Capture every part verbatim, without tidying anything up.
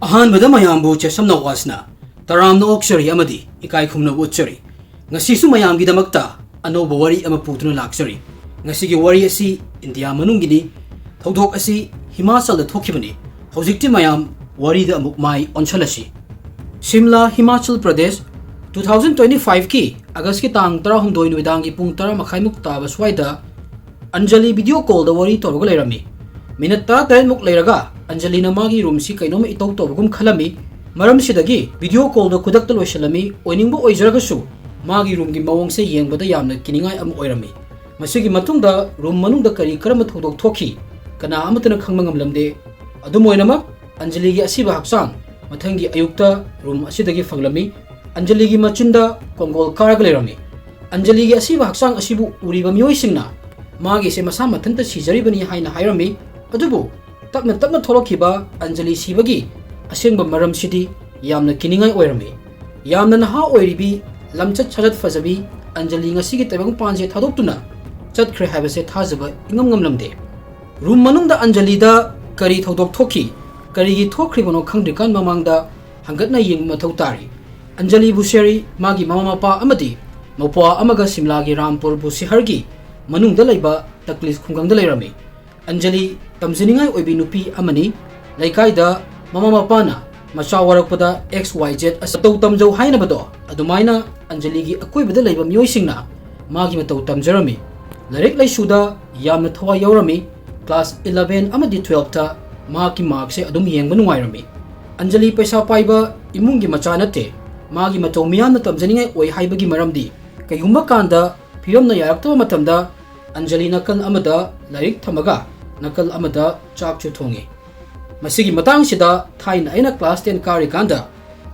ꯑꯍꯥꯟꯕꯗ ꯃꯌꯥꯝꯕꯨ ꯆꯦꯁꯝꯅ ꯋꯥꯁꯅ ꯇꯔꯥꯝꯅ ꯑꯣꯛꯆꯔꯤ ꯑꯃꯗꯤ ꯏꯀꯥꯏ ꯈꯨꯝꯅꯕ ꯎꯠꯆꯔꯤ꯫ ꯉꯁꯤꯁꯨ ꯃꯌꯥꯝꯒꯤꯗꯃꯛꯇ ꯑꯅꯧꯕ ꯋꯥꯔꯤ ꯑꯃ ꯄꯨꯗꯨꯅ ꯂꯥꯛꯆꯔꯤ꯫ ꯉꯁꯤꯒꯤ ꯋꯥꯔꯤ ꯑꯁꯤ ꯏꯟꯗꯤꯌꯥ ꯃꯅꯨꯡꯒꯤꯅꯤ꯫ ꯊꯧꯗꯣꯛ ꯑꯁꯤ ꯍꯤꯃꯥꯆꯜꯗ ꯊꯣꯛꯈꯤꯕꯅꯤ꯫ ꯍꯧꯖꯤꯛꯇꯤ ꯃꯌꯥꯝ ꯋꯥꯔꯤꯗ ꯑꯃꯨꯛ ꯃꯥꯏ ꯑꯣꯟꯁꯤꯜꯂꯁꯤ꯫ Shimla, Himachal Pradesh, two thousand twenty five ꯀꯤ ꯑꯥꯒꯁꯀꯤ ꯇꯥꯡ ꯇꯔꯥꯍꯨꯝꯗꯣꯏ ꯅꯨꯃꯤꯗꯥꯡꯒꯤ ꯄꯨꯡ ꯇꯔꯥ ꯃꯈꯥꯏꯃꯨꯛ ꯇꯥꯕ ꯁ꯭ꯋꯥꯏꯗ ꯑꯟꯖꯂꯤ ꯚꯤꯗꯤꯑꯣ ꯀꯣꯜꯗ ꯋꯥꯔꯤ ꯇꯧꯔꯒ ꯂꯩꯔꯝꯃꯤ꯫ ꯃꯤꯅꯠ ꯇꯔꯥꯇꯔꯦꯠꯃꯨꯛ ꯂꯩꯔꯒ ꯑꯟꯖꯂꯤꯅ ꯃꯥꯒꯤ ꯔꯨꯝꯁꯤ ꯀꯩꯅꯣꯝꯃ ꯏꯇꯧ ꯇꯧꯕꯒꯨꯝ ꯈꯜꯂꯝꯃꯤ꯫ ꯃꯔꯝꯁꯤꯗꯒꯤ ꯚꯤꯗꯤꯑꯣ ꯀꯣꯜꯗꯣ ꯈꯨꯗꯛꯇ ꯂꯣꯏꯁꯤꯜꯂꯝꯃꯤ꯫ ꯑꯣꯏꯅꯤꯡꯕ ꯑꯣꯏꯖꯔꯒꯁꯨ ꯃꯥꯒꯤ ꯔꯨꯝꯒꯤ ꯃꯑꯣꯡꯁꯦ ꯌꯦꯡꯕꯗ ꯌꯥꯝꯅ ꯀꯤꯅꯤꯡꯉꯥꯏ ꯑꯃ ꯑꯣꯏꯔꯝꯃꯤ꯫ ꯃꯁꯤꯒꯤ ꯃꯇꯨꯡꯗ ꯔꯨꯝ ꯃꯅꯨꯡꯗ ꯀꯔꯤ ꯀꯔꯝꯕ ꯊꯧꯗꯣꯛ ꯊꯣꯛꯈꯤ, ꯀꯅꯥ ꯑꯃꯠꯇꯅ ꯈꯪꯕ ꯉꯝꯂꯝꯗꯦ꯫ ꯑꯗꯨꯝ ꯑꯣꯏꯅꯃꯛ, ꯑꯟꯖꯂꯤꯒꯤ ꯑꯁꯤꯕ ꯍꯛꯆꯥꯡ ꯃꯊꯪꯒꯤ ꯑꯌꯨꯛꯇ ꯔꯨꯝ ꯑꯁꯤꯗꯒꯤ ꯐꯪꯂꯝꯃꯤ꯫ ꯑꯟꯖꯂꯤꯒꯤ ꯃꯆꯤꯟꯗ ꯀꯣꯡꯒꯣꯜ ꯀꯥꯔꯒ ꯂꯩꯔꯝꯃꯤ꯫ ꯑꯟꯖꯂꯤꯒꯤ ꯑꯁꯤꯕ ꯍꯛꯆꯥꯡ ꯑꯁꯤꯕꯨ ꯎꯔꯤꯕ ꯃꯤꯑꯣꯏꯁꯤꯡꯅ ꯃꯥꯒꯤꯁꯦ ꯃꯁꯥ ꯃꯊꯟꯇ ꯁꯤꯖꯔꯤꯕꯅꯤ ꯍꯥꯏꯅ ꯍꯥꯏꯔꯝꯃꯤ꯫ ꯑꯗꯨꯕꯨ ꯇꯞꯅ ꯇꯞꯅ ꯊꯣꯛꯂꯛꯈꯤꯕ ꯑꯟꯖꯂꯤ ꯁꯤꯕꯒꯤ ꯑꯁꯦꯡꯕ ꯃꯔꯝꯁꯤꯗꯤ ꯌꯥꯝꯅ ꯀꯤꯅꯤꯡꯉꯥꯏ ꯑꯣꯏꯔꯝꯃꯤ꯫ ꯌꯥꯝꯅ ꯅꯍꯥ ꯑꯣꯏꯔꯤꯕꯤ, ꯂꯝꯆꯠ ꯁꯥꯖꯠ ꯐꯖꯕꯤ ꯑꯟꯖꯂꯤ ꯉꯁꯤꯒꯤ ꯇꯥꯏꯕꯪꯄꯥꯟꯁꯦ ꯊꯥꯗꯣꯛꯇꯨꯅ ꯆꯠꯈ꯭ꯔꯦ ꯍꯥꯏꯕꯁꯦ ꯊꯥꯖꯕ ꯏꯉꯝ ꯉꯝꯂꯝꯗꯦ꯫ ꯔꯨꯝ ꯃꯅꯨꯡꯗ ꯑꯟꯖꯂꯤꯗ ꯀꯔꯤ ꯊꯧꯗꯣꯛ ꯊꯣꯛꯈꯤ, ꯀꯔꯤꯒꯤ ꯊꯣꯛꯈ꯭ꯔꯤꯕꯅꯣ ꯈꯪꯗ꯭ꯔꯤꯀꯥꯟ ꯃꯃꯥꯡꯗ ꯍꯪꯒꯠꯅ ꯌꯦꯡꯕ ꯃꯊꯧ ꯇꯥꯔꯤ꯫ ꯑꯟꯖꯂꯤ ꯕꯨꯁꯦꯔꯤ, ꯃꯥꯒꯤ ꯃꯃꯥ ꯃꯄꯥ ꯑꯃꯗꯤ ꯃꯧꯄ꯭ꯋꯥ ꯑꯃꯒ ꯁꯤꯝꯂꯥꯒꯤ ꯔꯥꯝꯄꯨꯔ ꯕꯨꯁꯤꯍꯔꯒꯤ ꯃꯅꯨꯡꯗ ꯂꯩꯕ ꯇꯛꯂꯤꯁ ꯈꯨꯡꯒꯪꯗ ꯂꯩꯔꯝꯃꯤ꯫ ꯑꯟꯖꯂꯤ ꯇꯝꯖꯅꯤꯡꯉꯥꯏ ꯑꯣꯏꯕꯤ ꯅꯨꯄꯤ ꯑꯃꯅꯤ꯫ ꯂꯩꯀꯥꯏꯗ ꯃꯃꯥ ꯃꯄꯥꯅ ꯃꯆꯥ ꯋꯥꯔꯛꯄꯗ X Y Z ꯑꯁꯤ ꯃꯇꯧ ꯇꯝꯖꯧ ꯍꯥꯏꯅꯕꯗꯣ ꯑꯗꯨꯃꯥꯏꯅ ꯑꯟꯖꯂꯤꯒꯤ ꯑꯀꯣꯏꯕꯗ ꯂꯩꯕ ꯃꯤꯑꯣꯏꯁꯤꯡꯅ ꯃꯥꯒꯤ ꯃꯇꯧ ꯇꯝꯖꯔꯝꯃꯤ꯫ ꯂꯥꯏꯔꯤꯛ ꯂꯥꯏꯁꯨꯗ ꯌꯥꯝꯅ ꯊꯋꯥꯏ ꯌꯥꯎꯔꯝꯃꯤ꯫ ꯀ꯭ꯂꯥꯁ eleven ꯑꯃꯗꯤ twelveꯇ ꯃꯍꯥꯛꯀꯤ ꯃꯥꯔꯛꯁꯦ ꯑꯗꯨꯝ ꯌꯦꯡꯕ ꯅꯨꯡꯉꯥꯏꯔꯝꯃꯤ꯫ ꯑꯟꯖꯂꯤ ꯄꯩꯁꯥ ꯄꯥꯏꯕ ꯏꯃꯨꯡꯒꯤ ꯃꯆꯥ ꯅꯠꯇꯦ꯫ ꯃꯥꯒꯤ ꯃꯇꯧ ꯃꯤꯌꯥꯝꯅ ꯇꯝꯖꯅꯤꯡꯉꯥꯏ ꯑꯣꯏ ꯍꯥꯏꯕꯒꯤ ꯃꯔꯝꯗꯤ, ꯀꯩꯒꯨꯝꯕ ꯀꯥꯟꯗ ꯐꯤꯕꯝꯅ ꯌꯥꯔꯛꯇꯕ ꯃꯇꯝꯗ ꯑꯟꯖꯂꯤ ꯅꯥꯀꯜ ꯑꯃꯗ ꯂꯥꯏꯔꯤꯛ ꯊꯝꯃꯒ ꯅꯥꯀꯜ ꯑꯃꯗ ꯆꯥꯛꯁꯨ ꯊꯣꯡꯉꯤ꯫ ꯃꯁꯤꯒꯤ ꯃꯇꯥꯡꯁꯤꯗ ꯊꯥꯏꯅ ꯑꯩꯅ ꯀ꯭ꯂꯥꯁ ten ꯀꯥꯔꯤꯀꯥꯟꯗ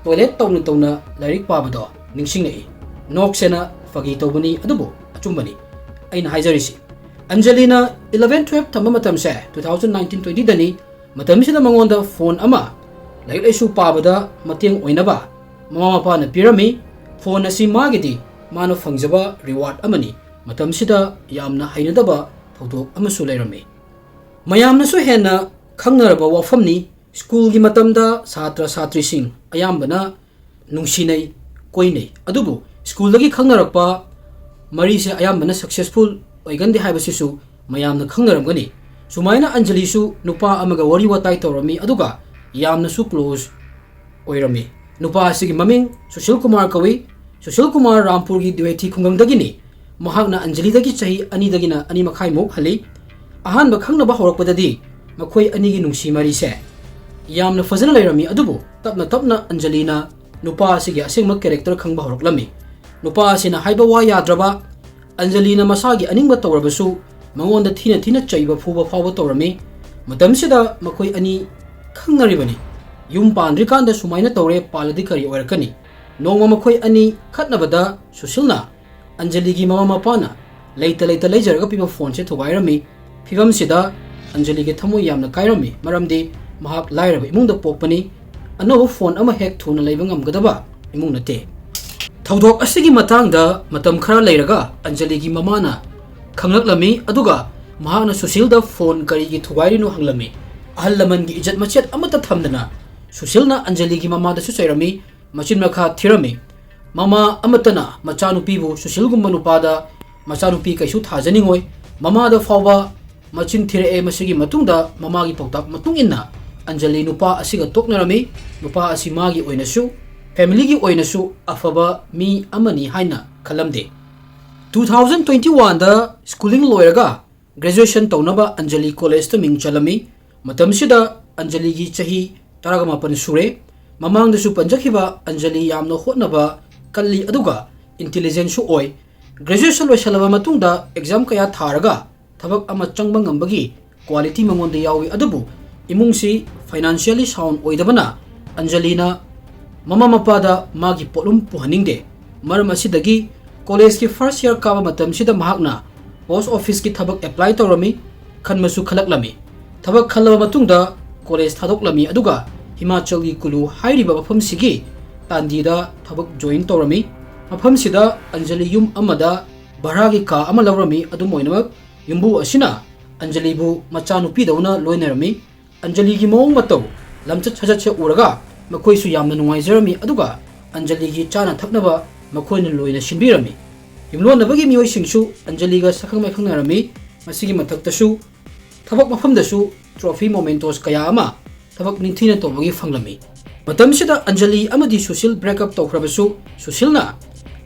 ꯇꯣꯏꯂꯦꯠ ꯇꯧꯅ ꯇꯧꯅ ꯂꯥꯏꯔꯤꯛ ꯄꯥꯕꯗꯣ ꯅꯤꯡꯁꯤꯡꯂꯛꯏ꯫ ꯅꯣꯛꯁꯦꯅ ꯐꯥꯒꯤ ꯇꯧꯕꯅꯤ, ꯑꯗꯨꯕꯨ ꯑꯆꯨꯝꯕꯅꯤ ꯑꯩꯅ ꯍꯥꯏꯖꯔꯤꯁꯤ꯫ ꯑꯟꯖꯂꯤꯅ eleven twelve ꯊꯝꯕ ꯃꯇꯝꯁꯦ two thousand nineteen twentyꯗꯅꯤ꯫ ꯃꯇꯝꯁꯤꯗ ꯃꯉꯣꯟꯗ ꯐꯣꯟ ꯑꯃ ꯂꯥꯏꯔꯤꯛ ꯂꯥꯏꯁꯨ ꯄꯥꯕꯗ ꯃꯇꯦꯡ ꯑꯣꯏꯅꯕ ꯃꯃꯥ ꯃꯄꯥꯅ ꯄꯤꯔꯝꯃꯤ꯫ ꯐꯣꯟ ꯑꯁꯤ ꯃꯥꯒꯤꯗꯤ ꯃꯥꯅ ꯐꯪꯖꯕ ꯔꯤꯋꯥꯔꯗ ꯑꯃꯅꯤ꯫ ꯃꯇꯝꯁꯤꯗ ꯌꯥꯝꯅ ꯍꯩꯅꯗꯕ ꯊꯧꯗꯣꯛ ꯑꯃꯁꯨ ꯂꯩꯔꯝꯃꯤ꯫ ꯃꯌꯥꯝꯅꯁꯨ ꯍꯦꯟꯅ ꯈꯪꯅꯔꯕ ꯋꯥꯐꯝꯅꯤ꯫ ꯁ꯭ꯀꯨꯜꯒꯤ ꯃꯇꯝꯗ ꯁꯥꯇ꯭ꯔ ꯁꯥꯇ꯭ꯔꯤꯁꯤꯡ ꯑꯌꯥꯝꯕꯅ ꯅꯨꯡꯁꯤꯅꯩ, ꯀꯣꯏꯅꯩ꯫ ꯑꯗꯨꯕꯨ ꯁ꯭ꯀꯨꯜꯗꯒꯤ ꯈꯪꯅꯔꯛꯄ ꯃꯔꯤꯁꯦ ꯑꯌꯥꯝꯕꯅ successful ꯑꯣꯏꯒꯟꯗꯦ ꯍꯥꯏꯕꯁꯤꯁꯨ ꯃꯌꯥꯝꯅ ꯈꯪꯅꯔꯝꯒꯅꯤ꯫ ꯁꯨꯃꯥꯏꯅ ꯑꯟꯖꯂꯤꯁꯨ ꯅꯨꯄꯥ ꯑꯃꯒ ꯋꯥꯔꯤ ꯋꯥꯇꯥꯏ ꯇꯧꯔꯝꯃꯤ, ꯑꯗꯨꯒ ꯌꯥꯝꯅꯁꯨ close ꯑꯣꯏꯔꯝꯃꯤ꯫ ꯅꯨꯄꯥ ꯑꯁꯤꯒꯤ ꯃꯃꯤꯡ ꯁꯨꯁꯤꯜ ꯀꯨꯃꯥꯔ ꯀꯧꯏ꯫ ꯁꯨꯁꯤꯜ ꯀꯨꯃꯥꯔ ꯔꯥꯝꯄꯨꯔꯒꯤ ꯗ꯭ꯋꯦꯊꯤ ꯈꯨꯡꯒꯪꯗꯒꯤꯅꯤ꯫ ꯃꯍꯥꯛꯅ ꯑꯟꯖꯂꯤꯗꯒꯤ ꯆꯍꯤ ꯑꯅꯤꯗꯒꯤꯅ ꯑꯅꯤ ꯃꯈꯥꯏꯃꯨꯛ ꯍꯜꯂꯤ꯫ ꯑꯍꯥꯟꯕ ꯈꯪꯅꯕ ꯍꯧꯔꯛꯄꯗꯗꯤ ꯃꯈꯣꯏ ꯑꯅꯤꯒꯤ ꯅꯨꯡꯁꯤ ꯃꯔꯤꯁꯦ ꯌꯥꯝꯅ ꯐꯖꯅ ꯂꯩꯔꯝꯃꯤ, ꯑꯗꯨꯕꯨ ꯇꯞꯅ ꯇꯞꯅ ꯑꯟꯖꯂꯤꯅ ꯅꯨꯄꯥ ꯑꯁꯤꯒꯤ ꯑꯁꯦꯡꯕ character ꯈꯪꯕ ꯍꯧꯔꯛꯂꯝꯃꯤ꯫ ꯅꯨꯄꯥ ꯑꯁꯤꯅ ꯍꯥꯏꯕ ꯋꯥ ꯌꯥꯗ꯭ꯔꯕ, ꯑꯟꯖꯂꯤꯅ ꯃꯁꯥꯒꯤ ꯑꯅꯤꯡꯕ ꯇꯧꯔꯕꯁꯨ ꯃꯉꯣꯟꯗ ꯊꯤꯅ ꯊꯤꯅ ꯆꯩꯕ ꯐꯨꯕ ꯐꯥꯎꯕ ꯇꯧꯔꯝꯃꯤ꯫ ꯃꯇꯝꯁꯤꯗ ꯃꯈꯣꯏ ꯑꯅꯤ ꯈꯪꯅꯔꯤꯕꯅꯤ꯫ ꯌꯨꯝ ꯄꯥꯟꯗ꯭ꯔꯤꯀꯥꯟꯗ ꯁꯨꯃꯥꯏꯅ ꯇꯧꯔꯦ, ꯄꯥꯜꯂꯗꯤ ꯀꯔꯤ ꯑꯣꯏꯔꯛꯀꯅꯤ? ꯅꯣꯡꯃ ꯃꯈꯣꯏ ꯑꯅꯤ ꯈꯠꯅꯕꯗ ꯁꯨꯁꯤꯜꯅ ꯑꯟꯖꯂꯤꯒꯤ ꯃꯃꯥ ꯃꯄꯥꯅ ꯂꯩꯇ ꯂꯩꯇ ꯂꯩꯖꯔꯒ ꯄꯤꯕ phoneꯁꯦ ꯊꯨꯒꯥꯏꯔꯝꯃꯤ꯫ ꯐꯤꯕꯝꯁꯤꯗ ꯑꯟꯖꯂꯤꯒꯤ ꯊꯃꯣꯏ ꯌꯥꯝꯅ ꯀꯥꯏꯔꯝꯃꯤ, ꯃꯔꯝꯗꯤ ꯃꯍꯥꯛ ꯂꯥꯏꯔꯕ ꯏꯃꯨꯡꯗ ꯄꯣꯛꯄꯅꯤ꯫ ꯑꯅꯧꯕ phone ꯑꯃ ꯍꯦꯛ ꯊꯨꯅ ꯂꯩꯕ ꯉꯝꯒꯗꯕ ꯏꯃꯨꯡ ꯅꯠꯇꯦ꯫ ꯊꯧꯗꯣꯛ ꯑꯁꯤꯒꯤ ꯃꯇꯥꯡꯗ ꯃꯇꯝ ꯈꯔ ꯂꯩꯔꯒ ꯑꯟꯖꯂꯤꯒꯤ ꯃꯃꯥꯅ ꯈꯪꯂꯛꯂꯝꯃꯤ, ꯑꯗꯨꯒ ꯃꯍꯥꯛꯅ ꯁꯨꯁꯤꯜꯗ phone ꯀꯔꯤꯒꯤ ꯊꯨꯒꯥꯏꯔꯤꯅꯣ ꯍꯪꯂꯝꯃꯤ꯫ ꯑꯍꯜ ꯂꯃꯟꯒꯤ ꯏꯖꯠ ꯃꯆꯦꯠ ꯑꯃꯠꯇ ꯊꯝꯗꯅ ꯁꯨꯁꯤꯜꯅ ꯑꯟꯖꯂꯤꯒꯤ ꯃꯃꯥꯗꯁꯨ ꯆꯩꯔꯝꯃꯤ, ꯃꯆꯤꯟ ꯃꯈꯥ ꯊꯤꯔꯝꯃꯤ꯫ ꯃꯃꯥ ꯑꯃꯠꯇꯅ ꯃꯆꯥꯅꯨꯄꯤꯕꯨ ꯁꯨꯁꯤꯜꯒꯨꯝꯕ ꯅꯨꯄꯥꯗ ꯃꯆꯥꯅꯨꯄꯤ ꯀꯩꯁꯨ ꯊꯥꯖꯅꯤꯡꯉꯣꯏ꯫ ꯃꯃꯥꯗ ꯐꯥꯎꯕ ꯃꯆꯤꯟ ꯊꯤꯔꯛꯑꯦ꯫ ꯃꯁꯤꯒꯤ ꯃꯇꯨꯡꯗ ꯃꯃꯥꯒꯤ ꯄꯥꯎꯇꯥꯛ ꯃꯇꯨꯡ ꯏꯟꯅ ꯑꯟꯖꯂꯤ ꯅꯨꯄꯥ ꯑꯁꯤꯒ ꯇꯣꯛꯅꯔꯝꯃꯤ꯫ ꯅꯨꯄꯥ ꯑꯁꯤ ꯃꯥꯒꯤ ꯑꯣꯏꯅꯁꯨ, familyꯒꯤ ꯑꯣꯏꯅꯁꯨ ꯑꯐꯕ ꯃꯤ ꯑꯃꯅꯤ ꯍꯥꯏꯅ ꯈꯜꯂꯝꯗꯦ꯫ Two thousand twenty oneꯗ schooling ꯂꯣꯏꯔꯒ graduation ꯇꯧꯅꯕ ꯑꯟꯖꯂꯤ collegeꯇ ꯃꯤꯡ ꯆꯜꯂꯝꯃꯤ꯫ ꯃꯇꯝꯁꯤꯗ ꯑꯟꯖꯂꯤꯒꯤ ꯆꯍꯤ ꯇꯔꯥꯃꯥꯄꯟ ꯁꯨꯔꯦ꯫ ꯃꯃꯥꯡꯗꯁꯨ ꯄꯟꯖꯈꯤꯕ ꯑꯟꯖꯂꯤ ꯌꯥꯝꯅ ꯍꯣꯠꯅꯕ ꯀꯜꯂꯤ, ꯑꯗꯨꯒ intelligentꯁꯨ ꯑꯣꯏ꯫ Graduation ꯂꯣꯏꯁꯤꯜꯂꯕ ꯃꯇꯨꯡꯗ exam ꯀꯌꯥ ꯊꯥꯔꯒ ꯊꯕꯛ ꯑꯃ ꯆꯪꯕ ꯉꯝꯕꯒꯤ quality ꯃꯉꯣꯟꯗ ꯌꯥꯎꯏ, ꯑꯗꯨꯕꯨ ꯏꯃꯨꯡꯁꯤ financially sound ꯑꯣꯏꯗꯕꯅ ꯑꯟꯖꯂꯤꯅ ꯃꯃꯥ ꯃꯄꯥꯗ ꯃꯥꯒꯤ ꯄꯣꯠꯂꯨꯝ ꯄꯨꯍꯟꯅꯤꯡꯗꯦ꯫ ꯃꯔꯝ ꯑꯁꯤꯗꯒꯤ collegeꯀꯤ first year ꯀꯥꯕ ꯃꯇꯝꯁꯤꯗ ꯃꯍꯥꯛꯅ post officeꯀꯤ ꯊꯕꯛ apply ꯇꯧꯔꯝꯃꯤ, ꯈꯟꯕꯁꯨ ꯈꯜꯂꯛꯂꯝꯃꯤ꯫ ꯊꯕꯛ ꯈꯜꯂꯕ ꯃꯇꯨꯡꯗ college ꯊꯥꯗꯣꯛꯂꯝꯃꯤ, ꯑꯗꯨꯒ ꯍꯤꯃꯥꯆꯜꯒꯤ ꯀꯨꯂꯨ ꯍꯥꯏꯔꯤꯕ ꯃꯐꯝꯁꯤꯒꯤ ꯇꯥꯟꯗꯤꯗ ꯊꯕꯛ join ꯇꯧꯔꯝꯃꯤ꯫ ꯃꯐꯝꯁꯤꯗ ꯑꯟꯖꯂꯤ ꯌꯨꯝ ꯑꯃꯗ ꯚꯔꯥꯒꯤ ꯀꯥ ꯑꯃ ꯂꯧꯔꯝꯃꯤ꯫ ꯑꯗꯨꯝ ꯑꯣꯏꯅꯃꯛ, ꯌꯨꯝꯕꯨ ꯑꯁꯤꯅ ꯑꯟꯖꯂꯤꯕꯨ ꯃꯆꯥꯅꯨꯄꯤꯗꯧꯅ ꯂꯣꯏꯅꯔꯝꯃꯤ꯫ ꯑꯟꯖꯂꯤꯒꯤ ꯃꯑꯣꯡ ꯃꯇꯧ ꯂꯝꯆꯠ ꯁꯥꯖꯠꯁꯦ ꯎꯔꯒ ꯃꯈꯣꯏꯁꯨ ꯌꯥꯝꯅ ꯅꯨꯡꯉꯥꯏꯖꯔꯝꯃꯤ꯫ ꯑꯗꯨꯒ ꯑꯟꯖꯂꯤꯒꯤ ꯆꯥꯅ ꯊꯛꯅꯕ ꯃꯈꯣꯏꯅ ꯂꯣꯏꯅ ꯁꯤꯟꯕꯤꯔꯝꯃꯤ꯫ ꯌꯨꯝꯂꯣꯟꯅꯕꯒꯤ ꯃꯤꯑꯣꯏꯁꯤꯡꯁꯨ ꯑꯟꯖꯂꯤꯒ ꯁꯛꯈꯪ ꯃꯥꯏꯈꯪꯅꯔꯝꯃꯤ꯫ ꯃꯁꯤꯒꯤ ꯃꯊꯛꯇꯁꯨ ꯊꯕꯛ ꯃꯐꯝꯗꯁꯨ trophy mementos ꯀꯌꯥ ꯑꯃ ꯊꯕꯛ ꯅꯤꯡꯊꯤꯅ ꯇꯧꯕꯒꯤ ꯐꯪꯂꯝꯃꯤ꯫ ꯃꯇꯝꯁꯤꯗ ꯑꯟꯖꯂꯤ ꯑꯃꯗꯤ ꯁꯨꯁꯤꯜ break up ꯇꯧꯈ꯭ꯔꯕꯁꯨ, ꯁꯨꯁꯤꯜꯅ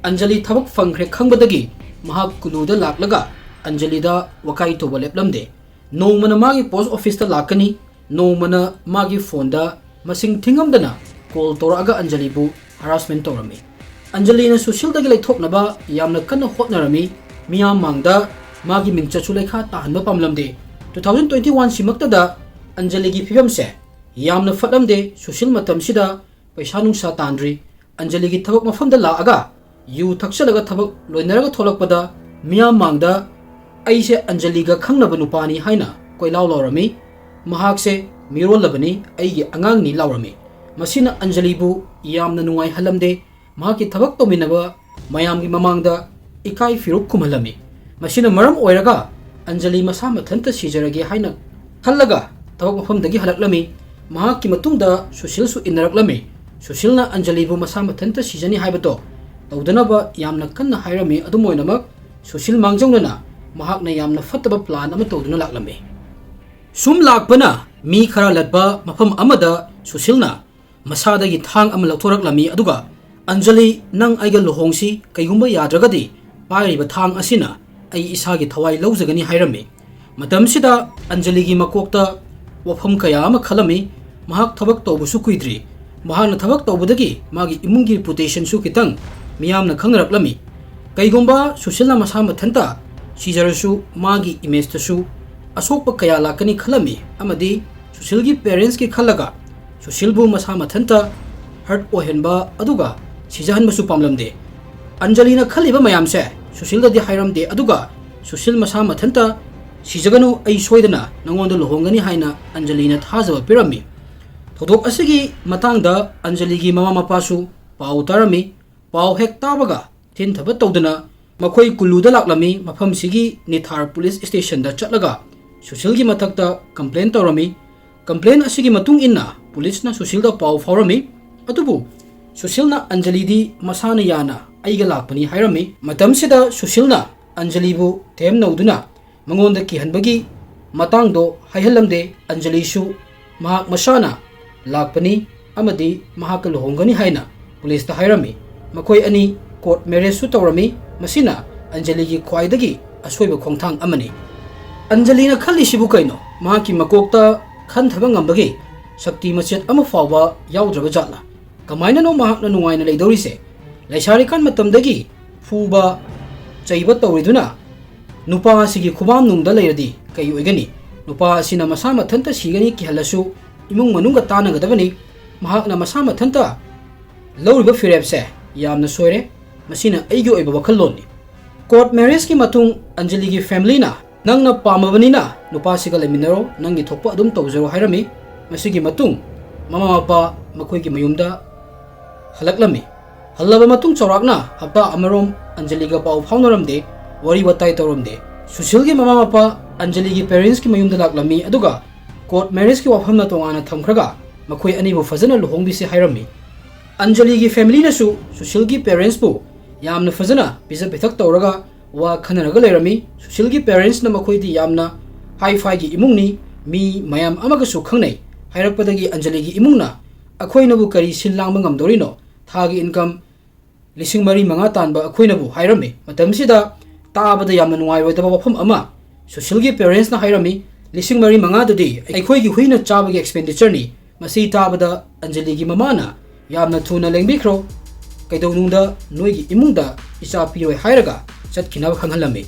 ꯑꯟꯖꯂꯤ ꯊꯕꯛ ꯐꯪꯈ꯭ꯔꯦ ꯈꯪꯕꯗꯒꯤ ꯃꯍꯥꯛ ꯀꯨꯂꯨꯗ ꯂꯥꯛꯂꯒ ꯑꯟꯖꯂꯤꯗ ꯋꯥꯀꯥꯏ ꯇꯧꯕ ꯂꯦꯞꯂꯝꯗꯦ꯫ ꯅꯣꯡꯃꯅ ꯃꯥꯒꯤ post officeꯇ ꯂꯥꯛꯀꯅꯤ, ꯅꯣꯡꯃꯅ ꯃꯥꯒꯤ phoneꯗ ꯃꯁꯤꯡ ꯊꯤꯉꯝꯗꯅ call ꯇꯧꯔꯛꯑꯒ ꯑꯟꯖꯂꯤꯕꯨ harassment ꯇꯧꯔꯝꯃꯤ꯫ ꯑꯟꯖꯂꯤꯅ ꯁꯨꯁꯤꯜꯗꯒꯤ ꯂꯩꯊꯣꯛꯅꯕ ꯌꯥꯝꯅ ꯀꯟꯅ ꯍꯣꯠꯅꯔꯝꯃꯤ꯫ ꯃꯤꯌꯥꯝ ꯃꯥꯡꯗ ꯃꯥꯒꯤ ꯃꯤꯡꯆꯠꯁꯨ ꯂꯩꯈꯥ ꯇꯥꯍꯟꯕ ꯄꯥꯝꯂꯝꯗꯦ꯫ Two thousand twenty one ꯁꯤꯃꯛꯇꯗ ꯑꯟꯖꯂꯤꯒꯤ ꯐꯤꯕꯝꯁꯦ ꯌꯥꯝꯅ ꯐꯠꯂꯝꯗꯦ꯫ ꯁꯨꯁꯤꯜ ꯃꯇꯝꯁꯤꯗ ꯄꯩꯁꯥ ꯅꯨꯡꯁꯥ ꯇꯥꯟꯗ꯭ꯔꯤ꯫ ꯑꯟꯖꯂꯤꯒꯤ ꯊꯕꯛ ꯃꯐꯝꯗ ꯂꯥꯛꯑꯒ ꯌꯨ ꯊꯛꯆꯜꯂꯒ ꯊꯕꯛ ꯂꯣꯏꯅꯔꯒ ꯊꯣꯛꯂꯛꯄꯗ ꯃꯤꯌꯥꯝ ꯃꯥꯡꯗ ꯑꯩꯁꯦ ꯑꯟꯖꯂꯤꯒ ꯈꯪꯅꯕ ꯅꯨꯄꯥꯅꯤ ꯍꯥꯏꯅ ꯀꯣꯏꯂꯥꯎ ꯂꯥꯎꯔꯝꯃꯤ꯫ ꯃꯍꯥꯛꯁꯦ ꯃꯤꯔꯣꯜꯂꯕꯅꯤ, ꯑꯩꯒꯤ ꯑꯉꯥꯡꯅꯤ ꯂꯥꯎꯔꯝꯃꯤ꯫ ꯃꯁꯤꯅ ꯑꯟꯖꯂꯤꯕꯨ ꯌꯥꯝꯅ ꯅꯨꯡꯉꯥꯏꯍꯜꯂꯝꯗꯦ꯫ ꯃꯍꯥꯛꯀꯤ ꯊꯕꯛ ꯇꯧꯃꯤꯟꯅꯕ ꯃꯌꯥꯝꯒꯤ ꯃꯃꯥꯡꯗ ꯏꯀꯥꯏ ꯐꯤꯔꯨꯛ ꯈꯨꯝꯍꯜꯂꯝꯃꯤ꯫ ꯃꯁꯤꯅ ꯃꯔꯝ ꯑꯣꯏꯔꯒ ꯑꯟꯖꯂꯤ ꯃꯁꯥ ꯃꯊꯟꯇ ꯁꯤꯖꯔꯒꯦ ꯍꯥꯏꯅ ꯈꯜꯂꯒ ꯊꯕꯛ ꯃꯐꯝꯗꯒꯤ ꯍꯜꯂꯛꯂꯝꯃꯤ꯫ ꯃꯍꯥꯛꯀꯤ ꯃꯇꯨꯡꯗ ꯁꯨꯁꯤꯜꯁꯨ ꯏꯟꯅꯔꯛꯂꯝꯃꯤ꯫ ꯁꯨꯁꯤꯜꯅ ꯑꯟꯖꯂꯤꯕꯨ ꯃꯁꯥ ꯃꯊꯟꯇ ꯁꯤꯖꯅꯤ ꯍꯥꯏꯕꯗꯣ ꯇꯧꯗꯅꯕ ꯌꯥꯝꯅ ꯀꯟꯅ ꯍꯥꯏꯔꯝꯃꯤ꯫ ꯑꯗꯨꯝ ꯑꯣꯏꯅꯃꯛ, ꯁꯨꯁꯤꯜ ꯃꯥꯡꯖꯧꯅꯅ ꯃꯍꯥꯛꯅ ꯌꯥꯝꯅ ꯐꯠꯇꯕ plan ꯑꯃ ꯇꯧꯗꯨꯅ ꯂꯥꯛꯂꯝꯃꯤ꯫ ꯁꯨꯝ ꯂꯥꯛꯄꯅ ꯃꯤ ꯈꯔ ꯂꯠꯄ ꯃꯐꯝ ꯑꯃꯗ ꯁꯨꯁꯤꯜꯅ ꯃꯁꯥꯗꯒꯤ ꯊꯥꯡ ꯑꯃ ꯂꯧꯊꯣꯔꯛꯂꯝꯃꯤ꯫ ꯑꯗꯨꯒ, "ꯑꯟꯖꯂꯤ, ꯅꯪ ꯑꯩꯒ ꯂꯨꯍꯣꯡꯁꯤ, ꯀꯩꯒꯨꯝꯕ ꯌꯥꯗ꯭ꯔꯒꯗꯤ ꯄꯥꯏꯔꯤꯕ ꯊꯥꯡ ꯑꯁꯤꯅ ꯑꯩ ꯏꯁꯥꯒꯤ ꯊꯋꯥꯏ ꯂꯧꯖꯒꯅꯤ" ꯍꯥꯏꯔꯝꯃꯤ꯫ ꯃꯇꯝꯁꯤꯗ ꯑꯟꯖꯂꯤꯒꯤ ꯃꯀꯣꯛꯇ ꯋꯥꯐꯝ ꯀꯌꯥ ꯑꯃ ꯈꯜꯂꯝꯃꯤ꯫ ꯃꯍꯥꯛ ꯊꯕꯛ ꯇꯧꯕꯁꯨ ꯀꯨꯏꯗ꯭ꯔꯤ꯫ ꯃꯍꯥꯛꯅ ꯊꯕꯛ ꯇꯧꯕꯗꯒꯤ ꯃꯥꯒꯤ ꯏꯃꯨꯡꯒꯤ reputationꯁꯨ ꯈꯤꯇꯪ ꯃꯤꯌꯥꯝꯅ ꯈꯪꯅꯔꯛꯂꯝꯃꯤ꯫ ꯀꯩꯒꯨꯝꯕ ꯁꯨꯁꯤꯜꯅ ꯃꯁꯥ ꯃꯊꯟꯇ ꯁꯤꯖꯔꯁꯨ ꯃꯥꯒꯤ imageꯇꯁꯨ ꯑꯁꯣꯛꯄ ꯀꯌꯥ ꯂꯥꯛꯀꯅꯤ ꯈꯜꯂꯝꯃꯤ, ꯑꯃꯗꯤ ꯁꯨꯁꯤꯜꯒꯤ parentsꯀꯤ ꯈꯜꯂꯒ ꯁꯨꯁꯤꯜꯕꯨ ꯃꯁꯥ ꯃꯊꯟꯇ hurt ꯑꯣꯏꯍꯟꯕ ꯑꯗꯨꯒ ꯁꯤꯖꯍꯟꯕꯁꯨ ꯄꯥꯝꯂꯝꯗꯦ꯫ ꯑꯟꯖꯂꯤꯅ ꯈꯜꯂꯤꯕ ꯃꯌꯥꯝꯁꯦ ꯁꯨꯁꯤꯜꯗꯗꯤ ꯍꯥꯏꯔꯝꯗꯦ, ꯑꯗꯨꯒ ꯁꯨꯁꯤꯜ ꯃꯁꯥ ꯃꯊꯟꯇ "ꯁꯤꯖꯒꯅꯨ, ꯑꯩ ꯁꯣꯏꯗꯅ ꯅꯉꯣꯟꯗ ꯂꯨꯍꯣꯡꯒꯅꯤ" ꯍꯥꯏꯅ ꯑꯟꯖꯂꯤꯅ ꯊꯥꯖꯕ ꯄꯤꯔꯝꯃꯤ꯫ ꯊꯧꯗꯣꯛ ꯑꯁꯤꯒꯤ ꯃꯇꯥꯡꯗ ꯑꯟꯖꯂꯤꯒꯤ ꯃꯃꯥ ꯃꯄꯥꯁꯨ ꯄꯥꯎ ꯇꯥꯔꯝꯃꯤ꯫ ꯄꯥꯎ ꯍꯦꯛ ꯇꯥꯕꯒ ꯊꯤꯟ ꯊꯕꯠ ꯇꯧꯗꯨꯅ ꯃꯈꯣꯏ ꯀꯨꯂꯨꯗ ꯂꯥꯛꯂꯝꯃꯤ꯫ ꯃꯐꯝꯁꯤꯒꯤ ꯅꯤꯊꯥꯔ police stationꯗ ꯆꯠꯂꯒ ꯁꯨꯁꯤꯜꯒꯤ ꯃꯊꯛꯇ complain ꯇꯧꯔꯝꯃꯤ꯫ Complaint ꯑꯁꯤꯒꯤ ꯃꯇꯨꯡ ꯏꯟꯅ ꯄꯨꯂꯤꯁꯅ ꯁꯨꯁꯤꯜꯗ ꯄꯥꯎ ꯐꯥꯎꯔꯝꯃꯤ꯫ ꯑꯗꯨꯕꯨ ꯁꯨꯁꯤꯜꯅ ꯑꯟꯖꯂꯤꯗꯤ ꯃꯁꯥꯅ ꯌꯥꯅ ꯑꯩꯒ ꯂꯥꯛꯄꯅꯤ ꯍꯥꯏꯔꯝꯃꯤ꯫ ꯃꯇꯝꯁꯤꯗ ꯁꯨꯁꯤꯜꯅ ꯑꯟꯖꯂꯤꯕꯨ ꯊꯦꯝꯅꯧꯗꯨꯅ ꯃꯉꯣꯟꯗ ꯀꯤꯍꯟꯕꯒꯤ ꯃꯇꯥꯡꯗꯣ ꯍꯥꯏꯍꯜꯂꯝꯗꯦ꯫ ꯑꯟꯖꯂꯤꯁꯨ ꯃꯍꯥꯛ ꯃꯁꯥꯅ ꯂꯥꯛꯄꯅꯤ ꯑꯃꯗꯤ ꯃꯍꯥꯛꯀ ꯂꯨꯍꯣꯡꯒꯅꯤ ꯍꯥꯏꯅ ꯄꯨꯂꯤꯁꯇ ꯍꯥꯏꯔꯝꯃꯤ꯫ ꯃꯈꯣꯏ ꯑꯅꯤ ꯀꯣꯔꯠ ꯃꯦꯔꯦꯖꯁꯨ ꯇꯧꯔꯝꯃꯤ꯫ ꯃꯁꯤꯅ ꯑꯟꯖꯂꯤꯒꯤ ꯈ꯭ꯋꯥꯏꯗꯒꯤ ꯑꯁꯣꯏꯕ ꯈꯣꯡꯊꯥꯡ ꯑꯃꯅꯤ꯫ ꯑꯟꯖꯂꯤꯅ ꯈꯜꯂꯤꯁꯤꯕꯨ ꯀꯩꯅꯣ? ꯃꯍꯥꯛꯀꯤ ꯃꯀꯣꯛꯇ ꯈꯟꯊꯕ ꯉꯝꯕꯒꯤ ꯁꯛꯇꯤ ꯃꯆꯦꯠ ꯑꯃ ꯐꯥꯎꯕ ꯌꯥꯎꯗ꯭ꯔꯕ ꯖꯥꯠꯂꯥ? ꯀꯃꯥꯏꯅꯅꯣ ꯃꯍꯥꯛꯅ ꯅꯨꯡꯉꯥꯏꯅ ꯂꯩꯗꯧꯔꯤꯁꯦ? ꯂꯩꯁꯥꯔꯤꯀꯥꯟ ꯃꯇꯝꯗꯒꯤ ꯐꯨꯕ ꯆꯩꯕ ꯇꯧꯔꯤꯗꯨꯅ ꯅꯨꯄꯥ ꯑꯁꯤꯒꯤ ꯈꯨꯕꯥꯝꯅꯨꯡꯗ ꯂꯩꯔꯗꯤ ꯀꯩ ꯑꯣꯏꯒꯅꯤ? ꯅꯨꯄꯥ ꯑꯁꯤꯅ ꯃꯁꯥ ꯃꯊꯟꯇ ꯁꯤꯒꯅꯤ ꯀꯤꯍꯜꯂꯁꯨ ꯏꯃꯨꯡ ꯃꯅꯨꯡꯒ ꯇꯥꯟꯅꯒꯗꯕꯅꯤ꯫ ꯃꯍꯥꯛꯅ ꯃꯁꯥ ꯃꯊꯟꯇ ꯂꯧꯔꯤꯕ ꯐꯤꯔꯦꯞꯁꯦ ꯌꯥꯝꯅ ꯁꯣꯏꯔꯦ꯫ ꯃꯁꯤꯅ ꯑꯩꯒꯤ ꯑꯣꯏꯕ ꯋꯥꯈꯜꯂꯣꯟꯅꯤ꯫ ꯀꯣꯔꯠ ꯃꯦꯔꯦꯖꯀꯤ ꯃꯇꯨꯡ ꯑꯟꯖꯂꯤꯒꯤ ꯐꯦꯃꯤꯂꯤꯅ "ꯅꯪꯅ ꯄꯥꯝꯃꯕꯅꯤꯅ ꯅꯨꯄꯥꯁꯤꯒ ꯂꯩꯃꯤꯟꯅꯔꯣ, ꯅꯪꯒꯤ ꯊꯣꯛꯄ ꯑꯗꯨꯝ ꯇꯧꯖꯔꯣ" ꯍꯥꯏꯔꯝꯃꯤ꯫ ꯃꯁꯤꯒꯤ ꯃꯇꯨꯡ ꯃꯃꯥ ꯃꯄꯥ ꯃꯈꯣꯏꯒꯤ ꯃꯌꯨꯝꯗ ꯍꯜꯂꯛꯂꯝꯃꯤ꯫ ꯍꯜꯂꯕ ꯃꯇꯨꯡ ꯆꯥꯎꯔꯥꯛꯅ ꯍꯞꯇꯥ ꯑꯃꯔꯣꯝ ꯑꯟꯖꯂꯤꯒ ꯄꯥꯎ ꯐꯥꯎꯅꯔꯝꯗꯦ, ꯋꯥꯔꯤ ꯋꯥꯇꯥꯏ ꯇꯧꯔꯝꯗꯦ꯫ ꯁꯨꯁꯤꯜꯒꯤ ꯃꯃꯥ ꯃꯄꯥ ꯑꯟꯖꯂꯤꯒꯤ ꯄꯦꯔꯦꯟꯁꯀꯤ ꯃꯌꯨꯝꯗ ꯂꯥꯛꯂꯝꯃꯤ, ꯑꯗꯨꯒ ꯀꯣꯔꯠ ꯃꯦꯔꯦꯖꯀꯤ ꯋꯥꯐꯝꯅ ꯇꯣꯉꯥꯟꯅ ꯊꯝꯈ꯭ꯔꯒ ꯃꯈꯣꯏ ꯑꯅꯤꯕꯨ ꯐꯖꯅ ꯂꯨꯍꯣꯡꯕꯤꯁꯤ ꯍꯥꯏꯔꯝꯃꯤ꯫ ꯑꯟꯖꯂꯤꯒꯤ ꯐꯦꯃꯤꯂꯤꯅꯁꯨ ꯁꯨꯁꯤꯜꯒꯤ ꯄꯦꯔꯦꯟꯁꯄꯨ ꯌꯥꯝꯅ ꯐꯖꯅ ꯄꯤꯖ ꯄꯤꯊꯛ ꯇꯧꯔꯒ ꯋꯥ ꯈꯟꯅꯔꯒ ꯂꯩꯔꯝꯃꯤ꯫ ꯁꯨꯁꯤꯜꯒꯤ ꯄꯦꯔꯦꯟꯁꯅ ꯃꯈꯣꯏꯗꯤ ꯌꯥꯝꯅ ꯍꯥꯏ ꯐꯥꯏꯒꯤ ꯏꯃꯨꯡꯅꯤ, ꯃꯤ ꯃꯌꯥꯝ ꯑꯃꯒꯁꯨ ꯈꯪꯅꯩ ꯍꯥꯏꯔꯛꯄꯗꯒꯤ ꯑꯟꯖꯂꯤꯒꯤ ꯏꯃꯨꯡꯅ "ꯑꯩꯈꯣꯏꯅꯕꯨ ꯀꯔꯤ ꯁꯤꯜ ꯂꯥꯡꯕ ꯉꯝꯗꯧꯔꯤꯅꯣ? ꯊꯥꯒꯤ ꯏꯟꯀꯝ ꯂꯤꯁꯤꯡ ꯃꯔꯤ ꯃꯉꯥ ꯇꯥꯟꯕ ꯑꯩꯈꯣꯏꯅꯕꯨ" ꯍꯥꯏꯔꯝꯃꯤ꯫ ꯃꯇꯝꯁꯤꯗ ꯇꯥꯕꯗ ꯌꯥꯝꯅ ꯅꯨꯡꯉꯥꯏꯔꯣꯏꯗꯕ ꯋꯥꯐꯝ ꯑꯃ ꯁꯨꯁꯤꯜꯒꯤ ꯄꯦꯔꯦꯟꯁꯅ ꯍꯥꯏꯔꯝꯃꯤ, "ꯂꯤꯁꯤꯡ ꯃꯔꯤ ꯃꯉꯥꯗꯨꯗꯤ ꯑꯩꯈꯣꯏꯒꯤ ꯍꯨꯏꯅ ꯆꯥꯕꯒꯤ ꯑꯦꯛꯁꯄꯦꯟꯗꯤꯆꯔꯅꯤ"꯫ ꯃꯁꯤ ꯇꯥꯕꯗ ꯑꯟꯖꯂꯤꯒꯤ ꯃꯃꯥꯅ "ꯌꯥꯝꯅ ꯊꯨꯅ ꯂꯦꯡꯕꯤꯈ꯭ꯔꯣ, ꯀꯩꯗꯧꯅꯨꯡꯗ ꯅꯣꯏꯒꯤ ꯏꯃꯨꯡꯗ ꯏꯆꯥ ꯄꯤꯔꯣꯏ" ꯍꯥꯏꯔꯒ ꯆꯠꯈꯤꯅꯕ ꯈꯪꯍꯜꯂꯝꯃꯤ꯫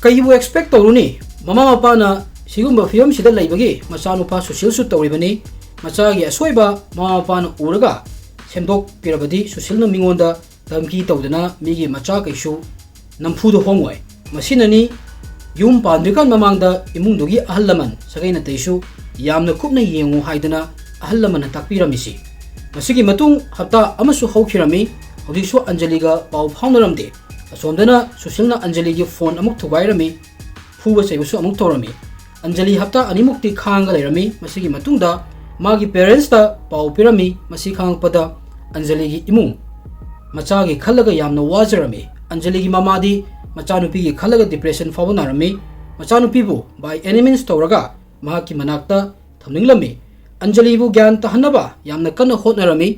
ꯀꯩꯕꯨ ꯑꯦꯛꯁꯄꯦꯛ ꯇꯧꯔꯨꯅꯤ? ꯃꯃꯥ ꯃꯄꯥꯅ ꯁꯤꯒꯨꯝꯕ ꯐꯤꯕꯝꯁꯤꯗ ꯂꯩꯕꯒꯤ ꯃꯆꯥꯅꯨꯄꯥ ꯁꯨꯁꯤꯜꯁꯨ ꯇꯧꯔꯤꯕꯅꯤ꯫ ꯃꯆꯥꯒꯤ ꯑꯁꯣꯏꯕ ꯃꯃꯥ ꯃꯄꯥꯅ ꯎꯔꯒ ꯁꯦꯝꯗꯣꯛꯄꯤꯔꯕꯗꯤ ꯁꯨꯁꯤꯜꯅ ꯃꯤꯉꯣꯟꯗ ꯙꯝꯀꯤ ꯇꯧꯗꯅ ꯃꯤꯒꯤ ꯃꯆꯥ ꯀꯩꯁꯨ ꯅꯝꯐꯨꯗ ꯍꯣꯡꯉꯣꯏ꯫ ꯃꯁꯤꯅꯅꯤ ꯌꯨꯝ ꯄꯥꯟꯗ꯭ꯔꯤꯀꯥꯟ ꯃꯃꯥꯡꯗ ꯏꯃꯨꯡꯗꯨꯒꯤ ꯑꯍꯜ ꯂꯃꯟ ꯁꯥꯒꯩ ꯅꯥꯇꯩꯁꯨ ꯌꯥꯝꯅ ꯀꯨꯞꯅ ꯌꯦꯡꯉꯨ ꯍꯥꯏꯗꯅ ꯑꯍꯜ ꯂꯃꯟꯅ ꯇꯥꯛꯄꯤꯔꯝꯃꯤꯁꯤ꯫ ꯃꯁꯤꯒꯤ ꯃꯇꯨꯡ ꯍꯞꯇꯥ ꯑꯃꯁꯨ ꯍꯧꯈꯤꯔꯝꯃꯤ꯫ ꯍꯧꯖꯤꯛꯁꯨ ꯑꯟꯖꯂꯤꯒ ꯄꯥꯎ ꯐꯥꯎꯅꯔꯝꯗꯦ꯫ ꯑꯁꯣꯝꯗꯅ ꯁꯨꯁꯤꯜꯅ ꯑꯟꯖꯂꯤꯒꯤ ꯐꯣꯟ ꯑꯃꯨꯛ ꯊꯨꯒꯥꯏꯔꯝꯃꯤ, ꯐꯨꯕ ꯆꯩꯕꯁꯨ ꯑꯃꯨꯛ ꯇꯧꯔꯝꯃꯤ꯫ ꯑꯟꯖꯂꯤ ꯍꯞꯇꯥ ꯑꯅꯤꯃꯨꯛꯇꯤ ꯈꯥꯡꯒ ꯂꯩꯔꯝꯃꯤ꯫ ꯃꯁꯤꯒꯤ ꯃꯇꯨꯡꯗ ꯃꯥꯒꯤ parents ꯇ ꯄꯥꯎ ꯄꯤꯔꯝꯃꯤ꯫ ꯃꯁꯤ ꯈꯪꯉꯛꯄꯗ ꯑꯟꯖꯂꯤꯒꯤ ꯏꯃꯨꯡ ꯃꯆꯥꯒꯤ ꯈꯜꯂꯒ ꯌꯥꯝꯅ ꯋꯥꯖꯔꯝꯃꯤ꯫ ꯑꯟꯖꯂꯤꯒꯤ ꯃꯃꯥꯗꯤ ꯃꯆꯥꯅꯨꯄꯤꯒꯤ ꯈꯜꯂꯒ depression ꯐꯥꯎꯕ ꯅꯥꯔꯝꯃꯤ꯫ ꯃꯆꯥꯅꯨꯄꯤꯕꯨ by any means ꯇꯧꯔꯒ ꯃꯍꯥꯛꯀꯤ ꯃꯅꯥꯛꯇ ꯊꯝꯅꯤꯡꯂꯝꯃꯤ꯫ ꯑꯟꯖꯂꯤꯕꯨ ꯒ꯭ꯌꯥꯟ ꯇꯥꯍꯟꯅꯕ ꯌꯥꯝꯅ ꯀꯟꯅ ꯍꯣꯠꯅꯔꯝꯃꯤ꯫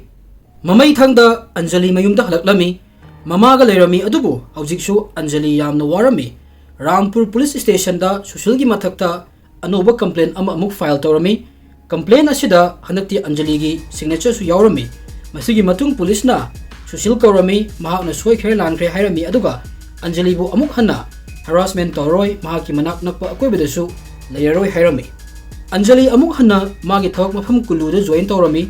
ꯃꯃꯩ ꯊꯪꯗ ꯑꯟꯖꯂꯤ ꯃꯌꯨꯝꯗ ꯍꯜꯂꯛꯂꯝꯃꯤ꯫ ꯃꯃꯥꯒ ꯂꯩꯔꯝꯃꯤ, ꯑꯗꯨꯕꯨ ꯍꯧꯖꯤꯛꯁꯨ ꯑꯟꯖꯂꯤ ꯌꯥꯝꯅ ꯋꯥꯔꯝꯃꯤ꯫ ꯔꯥꯝꯄꯨꯔ police station ꯗ ꯁꯨꯁꯤꯜꯒꯤ ꯃꯊꯛꯇ ꯑꯅꯧꯕ complaint ꯑꯃ ꯑꯃꯨꯛ file ꯇꯧꯔꯝꯃꯤ꯫ Complaint ꯑꯁꯤꯗ ꯍꯟꯗꯛꯇꯤ ꯑꯟꯖꯂꯤꯒꯤ signature ꯁꯨ ꯌꯥꯎꯔꯝꯃꯤ꯫ ꯃꯁꯤꯒꯤ ꯃꯇꯨꯡ police ꯅ ꯁꯨꯁꯤꯜ ꯀꯧꯔꯝꯃꯤ, ꯃꯍꯥꯛꯅ ꯁꯣꯏꯈ꯭ꯔꯦ ꯂꯥꯟꯈ꯭ꯔꯦ ꯍꯥꯏꯔꯝꯃꯤ, ꯑꯗꯨꯒ ꯑꯟꯖꯂꯤꯕꯨ ꯑꯃꯨꯛ ꯍꯟꯅ harassment ꯇꯧꯔꯔꯣꯏ, ꯃꯍꯥꯛꯀꯤ ꯃꯅꯥꯛ ꯅꯛꯄ ꯑꯀꯣꯏꯕꯗꯁꯨ ꯂꯩꯔꯔꯣꯏ ꯍꯥꯏꯔꯝꯃꯤ꯫ ꯑꯟꯖꯂꯤ ꯑꯃꯨꯛ ꯍꯟꯅ ꯃꯥꯒꯤ ꯊꯕꯛ ꯃꯐꯝ ꯀꯨꯂꯨꯗ join ꯇꯧꯔꯝꯃꯤ꯫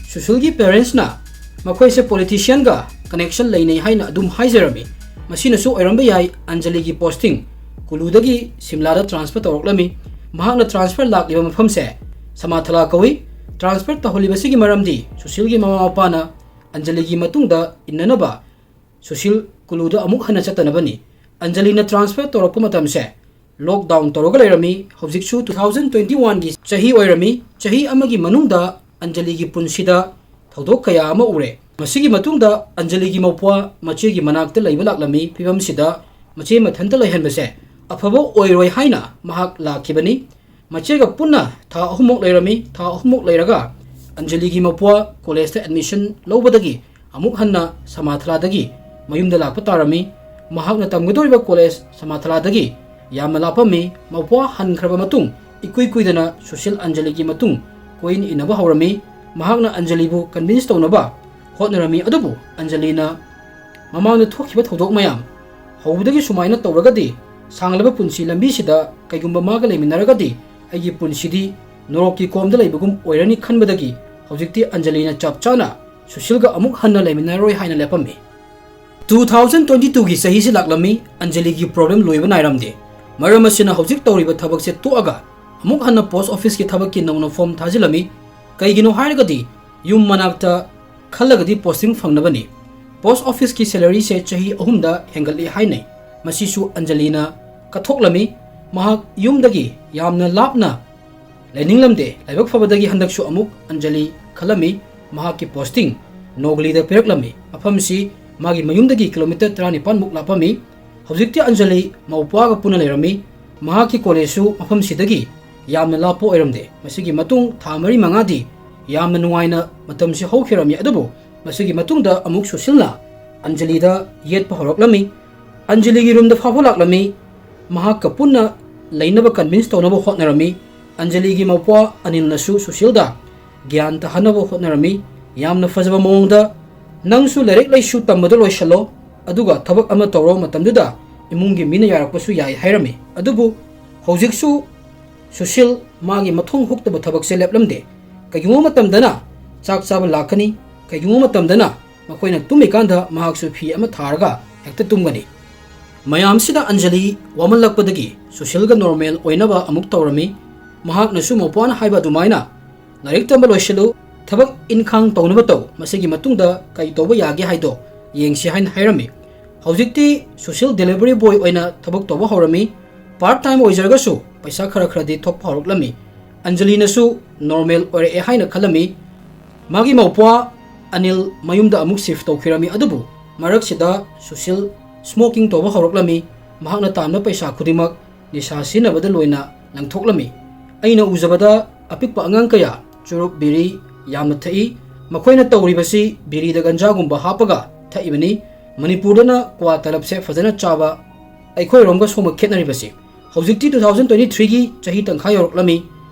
ꯁꯨꯁꯤꯜꯒꯤ parents ꯅ ꯃꯈꯣꯏꯁꯦ politician ꯒ connection ꯂꯩꯅꯩ ꯍꯥꯏꯅ ꯑꯗꯨꯝ ꯍꯥꯏꯖꯔꯝꯃꯤ꯫ ꯃꯁꯤꯅꯁꯨ ꯑꯣꯏꯔꯝꯕ ꯌꯥꯏ ꯑꯟꯖꯂꯤꯒꯤ posting ꯀꯨꯂꯨꯗꯒꯤ ꯁꯤꯝꯂꯥꯗ transfer ꯇꯧꯔꯛꯂꯝꯃꯤ꯫ ꯃꯍꯥꯛꯅ transfer ꯂꯥꯛꯂꯤꯕ ꯃꯐꯝꯁꯦ ꯁꯃꯥꯊꯂꯥ ꯀꯧꯏ꯫ Transfer ꯇꯧꯍꯜꯂꯤꯕꯁꯤꯒꯤ ꯃꯔꯝꯗꯤ ꯁꯨꯁꯤꯜꯒꯤ ꯃꯃꯥ ꯃꯄꯥꯅ ꯑꯟꯖꯂꯤꯒꯤ ꯃꯇꯨꯡꯗ ꯏꯟꯅꯅꯕ ꯁꯨꯁꯤꯜ ꯀꯨꯂꯨꯗ ꯑꯃꯨꯛ ꯍꯟꯅ ꯆꯠꯇꯅꯕꯅꯤ꯫ ꯑꯟꯖꯂꯤꯅ transfer ꯇꯧꯔꯛꯄ ꯃꯇꯝꯁꯦ lockdown ꯇꯧꯔꯒ ꯂꯩꯔꯝꯃꯤ꯫ ꯍꯧꯖꯤꯛꯁꯨ two thousand twenty one ꯒꯤ ꯆꯍꯤ ꯑꯣꯏꯔꯝꯃꯤ꯫ ꯆꯍꯤ ꯑꯃꯒꯤ ꯃꯅꯨꯡꯗ ꯑꯟꯖꯂꯤꯒꯤ ꯄꯨꯟꯁꯤꯗ ꯊꯧꯗꯣꯛ ꯀꯌꯥ ꯑꯃ ꯎꯔꯦ꯫ ꯃꯁꯤꯒꯤ ꯃꯇꯨꯡꯗ ꯑꯟꯖꯂꯤꯒꯤ ꯃꯧꯄ꯭ꯋꯥ ꯃꯆꯦꯒꯤ ꯃꯅꯥꯛꯇ ꯂꯩꯕ ꯂꯥꯛꯂꯝꯃꯤ꯫ ꯐꯤꯕꯝꯁꯤꯗ ꯃꯆꯦ ꯃꯊꯟꯇ ꯂꯩꯍꯟꯕꯁꯦ ꯑꯐꯕ ꯑꯣꯏꯔꯣꯏ ꯍꯥꯏꯅ ꯃꯍꯥꯛ ꯂꯥꯛꯈꯤꯕꯅꯤ꯫ ꯃꯆꯦꯒ ꯄꯨꯟꯅ ꯊꯥ ꯑꯍꯨꯝꯃꯨꯛ ꯂꯩꯔꯝꯃꯤ꯫ ꯊꯥ ꯑꯍꯨꯝꯃꯨꯛ ꯂꯩꯔꯒ ꯑꯟꯖꯂꯤꯒꯤ ꯃꯧꯄ꯭ꯋꯥ college ꯇ admission ꯂꯧꯕꯗꯒꯤ ꯑꯃꯨꯛ ꯍꯟꯅ ꯁꯃꯥꯊꯂꯥꯗꯒꯤ ꯃꯌꯨꯝꯗ ꯂꯥꯛꯄ ꯇꯥꯔꯝꯃꯤ꯫ ꯃꯍꯥꯛꯅ ꯇꯝꯒꯗꯧꯔꯤꯕ college ꯁꯃꯥꯊꯂꯥꯗꯒꯤ ꯌꯥꯝꯅ ꯂꯥꯞꯄꯝꯃꯤ꯫ ꯃꯧꯄ꯭ꯋꯥ ꯍꯟꯈ꯭ꯔꯕ ꯃꯇꯨꯡ ꯏꯀꯨꯏ ꯀꯨꯏꯗꯅ ꯁꯨꯁꯤꯜ ꯑꯟꯖꯂꯤꯒꯤ ꯃꯇꯨꯡ ꯀꯣꯏꯏꯟ ꯏꯟꯅꯕ ꯍꯧꯔꯝꯃꯤ꯫ ꯃꯍꯥꯛꯅ ꯑꯟꯖꯂꯤꯕꯨ convince ꯇꯧꯅꯕ ꯍꯣꯠꯅꯔꯝꯃꯤ, ꯑꯗꯨꯕꯨ ꯑꯟꯖꯂꯤꯅ ꯃꯃꯥꯡꯗ ꯊꯣꯛꯈꯤꯕ ꯊꯧꯗꯣꯛ ꯃꯌꯥꯝ, ꯍꯧꯕꯗꯒꯤ ꯁꯨꯃꯥꯏꯅ ꯇꯧꯔꯒꯗꯤ, ꯁꯥꯡꯂꯕ ꯄꯨꯟꯁꯤ ꯂꯝꯕꯤꯁꯤꯗ ꯀꯩꯒꯨꯝꯕ ꯃꯥꯒ ꯂꯩꯃꯤꯟꯅꯔꯒꯗꯤ ꯑꯩꯒꯤ ꯄꯨꯟꯁꯤꯗꯤ ꯅꯣꯔꯣꯛꯀꯤ ꯀꯣꯝꯗ ꯂꯩꯕꯒꯨꯝ ꯑꯣꯏꯔꯅꯤ ꯈꯟꯕꯗꯒꯤ ꯍꯧꯖꯤꯛꯇꯤ ꯑꯟꯖꯂꯤꯅ ꯆꯞ ꯆꯥꯅ ꯁꯨꯁꯤꯜꯒ ꯑꯃꯨꯛ ꯍꯟꯅ ꯂꯩꯃꯤꯟꯅꯔꯣꯏ ꯍꯥꯏꯅ ꯂꯦꯞꯄꯝꯃꯤ꯫ Two thousand twenty two ꯒꯤ ꯆꯍꯤꯁꯤ ꯂꯥꯛꯂꯝꯃꯤ꯫ ꯑꯟꯖꯂꯤꯒꯤ problem ꯂꯣꯏꯕ ꯅꯥꯏꯔꯝꯗꯦ꯫ ꯃꯔꯝ ꯑꯁꯤꯅ ꯍꯧꯖꯤꯛ ꯇꯧꯔꯤꯕ ꯊꯕꯛꯁꯦ ꯇꯣꯛꯑꯒ ꯑꯃꯨꯛ ꯍꯟꯅ post office ꯀꯤ ꯊꯕꯛꯀꯤ ꯅꯧꯅ form ꯊꯥꯖꯤꯜꯂꯝꯃꯤ꯫ ꯀꯩꯒꯤꯅꯣ ꯍꯥꯏꯔꯒꯗꯤ ꯌꯨꯝ ꯃꯅꯥꯛꯇ ꯈꯜꯂꯒꯗꯤ posting ꯐꯪꯅꯕꯅꯤ꯫ Post office ꯀꯤ salary ꯁꯦ ꯆꯍꯤ ꯑꯍꯨꯝꯗ ꯍꯦꯟꯒꯠꯂꯤ ꯍꯥꯏꯅꯩ꯫ ꯃꯁꯤꯁꯨ ꯑꯟꯖꯂꯤꯅ ꯀꯠꯊꯣꯛꯂꯝꯃꯤ꯫ ꯃꯍꯥꯛ ꯌꯨꯝꯗꯒꯤ ꯌꯥꯝꯅ ꯂꯥꯞꯅ ꯂꯩꯅꯤꯡꯂꯝꯗꯦ꯫ ꯂꯥꯏꯕꯛ ꯐꯕꯗꯒꯤ ꯍꯟꯗꯛꯁꯨ ꯑꯃꯨꯛ ꯑꯟꯖꯂꯤ ꯈꯜꯂꯝꯃꯤ꯫ ꯃꯍꯥꯛꯀꯤ posting ꯅꯣꯒꯂꯤꯗ ꯄꯤꯔꯛꯂꯝꯃꯤ꯫ ꯃꯐꯝꯁꯤ ꯃꯥꯒꯤ ꯃꯌꯨꯝꯗꯒꯤ kilometre ꯇꯔꯥꯅꯤꯄꯥꯟ ꯃꯨꯛ ꯂꯥꯞꯄꯝꯃꯤ꯫ ꯍꯧꯖꯤꯛꯇꯤ ꯑꯟꯖꯂꯤ ꯃꯧꯄ꯭ꯋꯥꯒ ꯄꯨꯟꯅ ꯂꯩꯔꯝꯃꯤ꯫ ꯃꯍꯥꯛꯀꯤ college ꯁꯨ ꯃꯐꯝꯁꯤꯗꯒꯤ ꯌꯥꯝꯅ ꯂꯥꯞꯄ ꯑꯣꯏꯔꯝꯗꯦ꯫ ꯃꯁꯤꯒꯤ ꯃꯇꯨꯡ ꯊꯥ ꯃꯔꯤ ꯃꯉꯥꯗꯤ ꯌꯥꯝꯅ ꯅꯨꯡꯉꯥꯏꯅ ꯃꯇꯝꯁꯤ ꯍꯧꯈꯤꯔꯝꯃꯤ꯫ ꯑꯗꯨꯕꯨ ꯃꯁꯤꯒꯤ ꯃꯇꯨꯡꯗ ꯑꯃꯨꯛ ꯁꯨꯁꯤꯜꯅ ꯑꯟꯖꯂꯤꯗ ꯌꯦꯠꯄ ꯍꯧꯔꯛꯂꯝꯃꯤ꯫ ꯑꯟꯖꯂꯤꯒꯤ room ꯗ ꯐꯥꯎꯕ ꯂꯥꯛꯂꯝꯃꯤ꯫ ꯃꯍꯥꯛꯀ ꯄꯨꯟꯅ ꯂꯩꯅꯕ convince ꯇꯧꯅꯕ ꯍꯣꯠꯅꯔꯝꯃꯤ꯫ ꯑꯟꯖꯂꯤꯒꯤ ꯃꯧꯄ꯭ꯋꯥ ꯑꯅꯤꯜꯅꯁꯨ ꯁꯨꯁꯤꯜꯗ ꯒ꯭ꯌꯥꯟ ꯇꯥꯍꯟꯅꯕ ꯍꯣꯠꯅꯔꯝꯃꯤ꯫ ꯌꯥꯝꯅ ꯐꯖꯕ ꯃꯑꯣꯡꯗ, "ꯅꯪꯁꯨ ꯂꯥꯏꯔꯤꯛ ꯂꯥꯏꯁꯨ ꯇꯝꯕꯗ ꯂꯣꯏꯁꯤꯜꯂꯣ, ꯑꯗꯨꯒ ꯊꯕꯛ ꯑꯃ ꯇꯧꯔꯣ, ꯃꯇꯝꯗꯨꯗ ꯏꯃꯨꯡꯒꯤ ꯃꯤꯅ ꯌꯥꯔꯛꯄꯁꯨ ꯌꯥꯏ" ꯍꯥꯏꯔꯝꯃꯤ꯫ ꯑꯗꯨꯕꯨ ꯍꯧꯖꯤꯛꯁꯨ ꯁꯨꯁꯤꯜ ꯃꯥꯒꯤ ꯃꯊꯣꯡ ꯍꯨꯛꯇꯕ ꯊꯕꯛꯁꯦ ꯂꯦꯞꯂꯝꯗꯦ꯫ ꯀꯩꯒꯨꯝꯕ ꯃꯇꯝꯗꯅ ꯆꯥꯛ ꯆꯥꯕ ꯂꯥꯛꯀꯅꯤ, ꯀꯩꯒꯨꯝꯕ ꯃꯇꯝꯗꯅ ꯃꯈꯣꯏꯅ ꯇꯨꯝꯃꯤꯀꯥꯟꯗ ꯃꯍꯥꯛꯁꯨ ꯐꯤ ꯑꯃ ꯊꯥꯔꯒ ꯍꯦꯛꯇ ꯇꯨꯝꯒꯅꯤ꯫ ꯃꯌꯥꯝꯁꯤꯗ ꯑꯟꯖꯂꯤ ꯋꯥꯃꯜꯂꯛꯄꯗꯒꯤ ꯁꯨꯁꯤꯜꯒ normal ꯑꯣꯏꯅꯕ ꯑꯃꯨꯛ ꯇꯧꯔꯝꯃꯤ꯫ ꯃꯍꯥꯛꯅꯁꯨ ꯃꯧꯄ꯭ꯋꯥꯅ ꯍꯥꯏꯕ ꯑꯗꯨꯃꯥꯏꯅ, "ꯂꯥꯏꯔꯤꯛ ꯇꯝꯕ ꯂꯣꯏꯁꯤꯜꯂꯨ, ꯊꯕꯛ ꯏꯟꯈꯥꯡ ꯇꯧꯅꯕ ꯇꯧ, ꯃꯁꯤꯒꯤ ꯃꯇꯨꯡꯗ ꯀꯔꯤ ꯇꯧꯕ ꯌꯥꯒꯦ ꯍꯥꯏꯗꯣ ꯌꯦꯡꯁꯤ" ꯍꯥꯏꯅ ꯍꯥꯏꯔꯝꯃꯤ꯫ ꯍꯧꯖꯤꯛꯇꯤ ꯁꯨꯁꯤꯜ delivery boy ꯑꯣꯏꯅ ꯊꯕꯛ ꯇꯧꯕ ꯍꯧꯔꯝꯃꯤ꯫ Part time ꯑꯣꯏꯖꯔꯒꯁꯨ ꯄꯩꯁꯥ ꯈꯔ ꯈꯔꯗꯤ ꯊꯣꯛꯄ ꯍꯧꯔꯛꯂꯝꯃꯤ꯫ ꯑꯟꯖꯂꯤꯅꯁꯨ normal ꯑꯣꯏꯔꯛꯑꯦ ꯍꯥꯏꯅ ꯈꯜꯂꯝꯃꯤ꯫ ꯃꯥꯒꯤ ꯃꯧꯄ꯭ꯋꯥ ꯑꯅꯤꯜ ꯃꯌꯨꯝꯗ ꯑꯃꯨꯛ shift ꯇꯧꯈꯤꯔꯝꯃꯤ꯫ ꯑꯗꯨꯕꯨ ꯃꯔꯛꯁꯤꯗ ꯁꯨꯁꯤꯜ smoking ꯇꯧꯕ ꯍꯧꯔꯛꯂꯝꯃꯤ꯫ ꯃꯍꯥꯛꯅ ꯇꯥꯟꯕ ꯄꯩꯁꯥ ꯈꯨꯗꯤꯡꯃꯛ ꯅꯤꯁꯥ ꯁꯤꯖꯤꯟꯅꯕꯗ ꯂꯣꯏꯅ ꯂꯪꯊꯣꯛꯂꯝꯃꯤ꯫ ꯑꯩꯅ ꯎꯖꯕꯗ ꯑꯄꯤꯛꯄ ꯑꯉꯥꯡ ꯀꯌꯥ ꯆꯨꯔꯨꯞ, ꯕꯤꯔꯤ ꯌꯥꯝꯅ ꯊꯛꯏ꯫ ꯃꯈꯣꯏꯅ ꯇꯧꯔꯤꯕꯁꯤ ꯕꯤꯔꯤꯗ ꯒꯟꯖꯥꯒꯨꯝꯕ ꯍꯥꯞꯄꯒ ꯊꯛꯏꯕꯅꯤ꯫ ꯃꯅꯤꯄꯨꯔꯗꯅ ꯀ꯭ꯋꯥ ꯇꯂꯞꯁꯦ ꯐꯖꯅ ꯆꯥꯕ, ꯑꯩꯈꯣꯏꯔꯣꯝꯒ ꯁꯣꯝꯒ ꯈꯦꯠꯅꯔꯤꯕꯁꯤ꯫ ꯍꯧꯖꯤꯛꯇꯤ two thousand twenty three ꯒꯤ ꯆꯍꯤ ꯇꯪꯈꯥꯏ ꯌꯧꯔꯛꯂꯝꯃꯤ꯫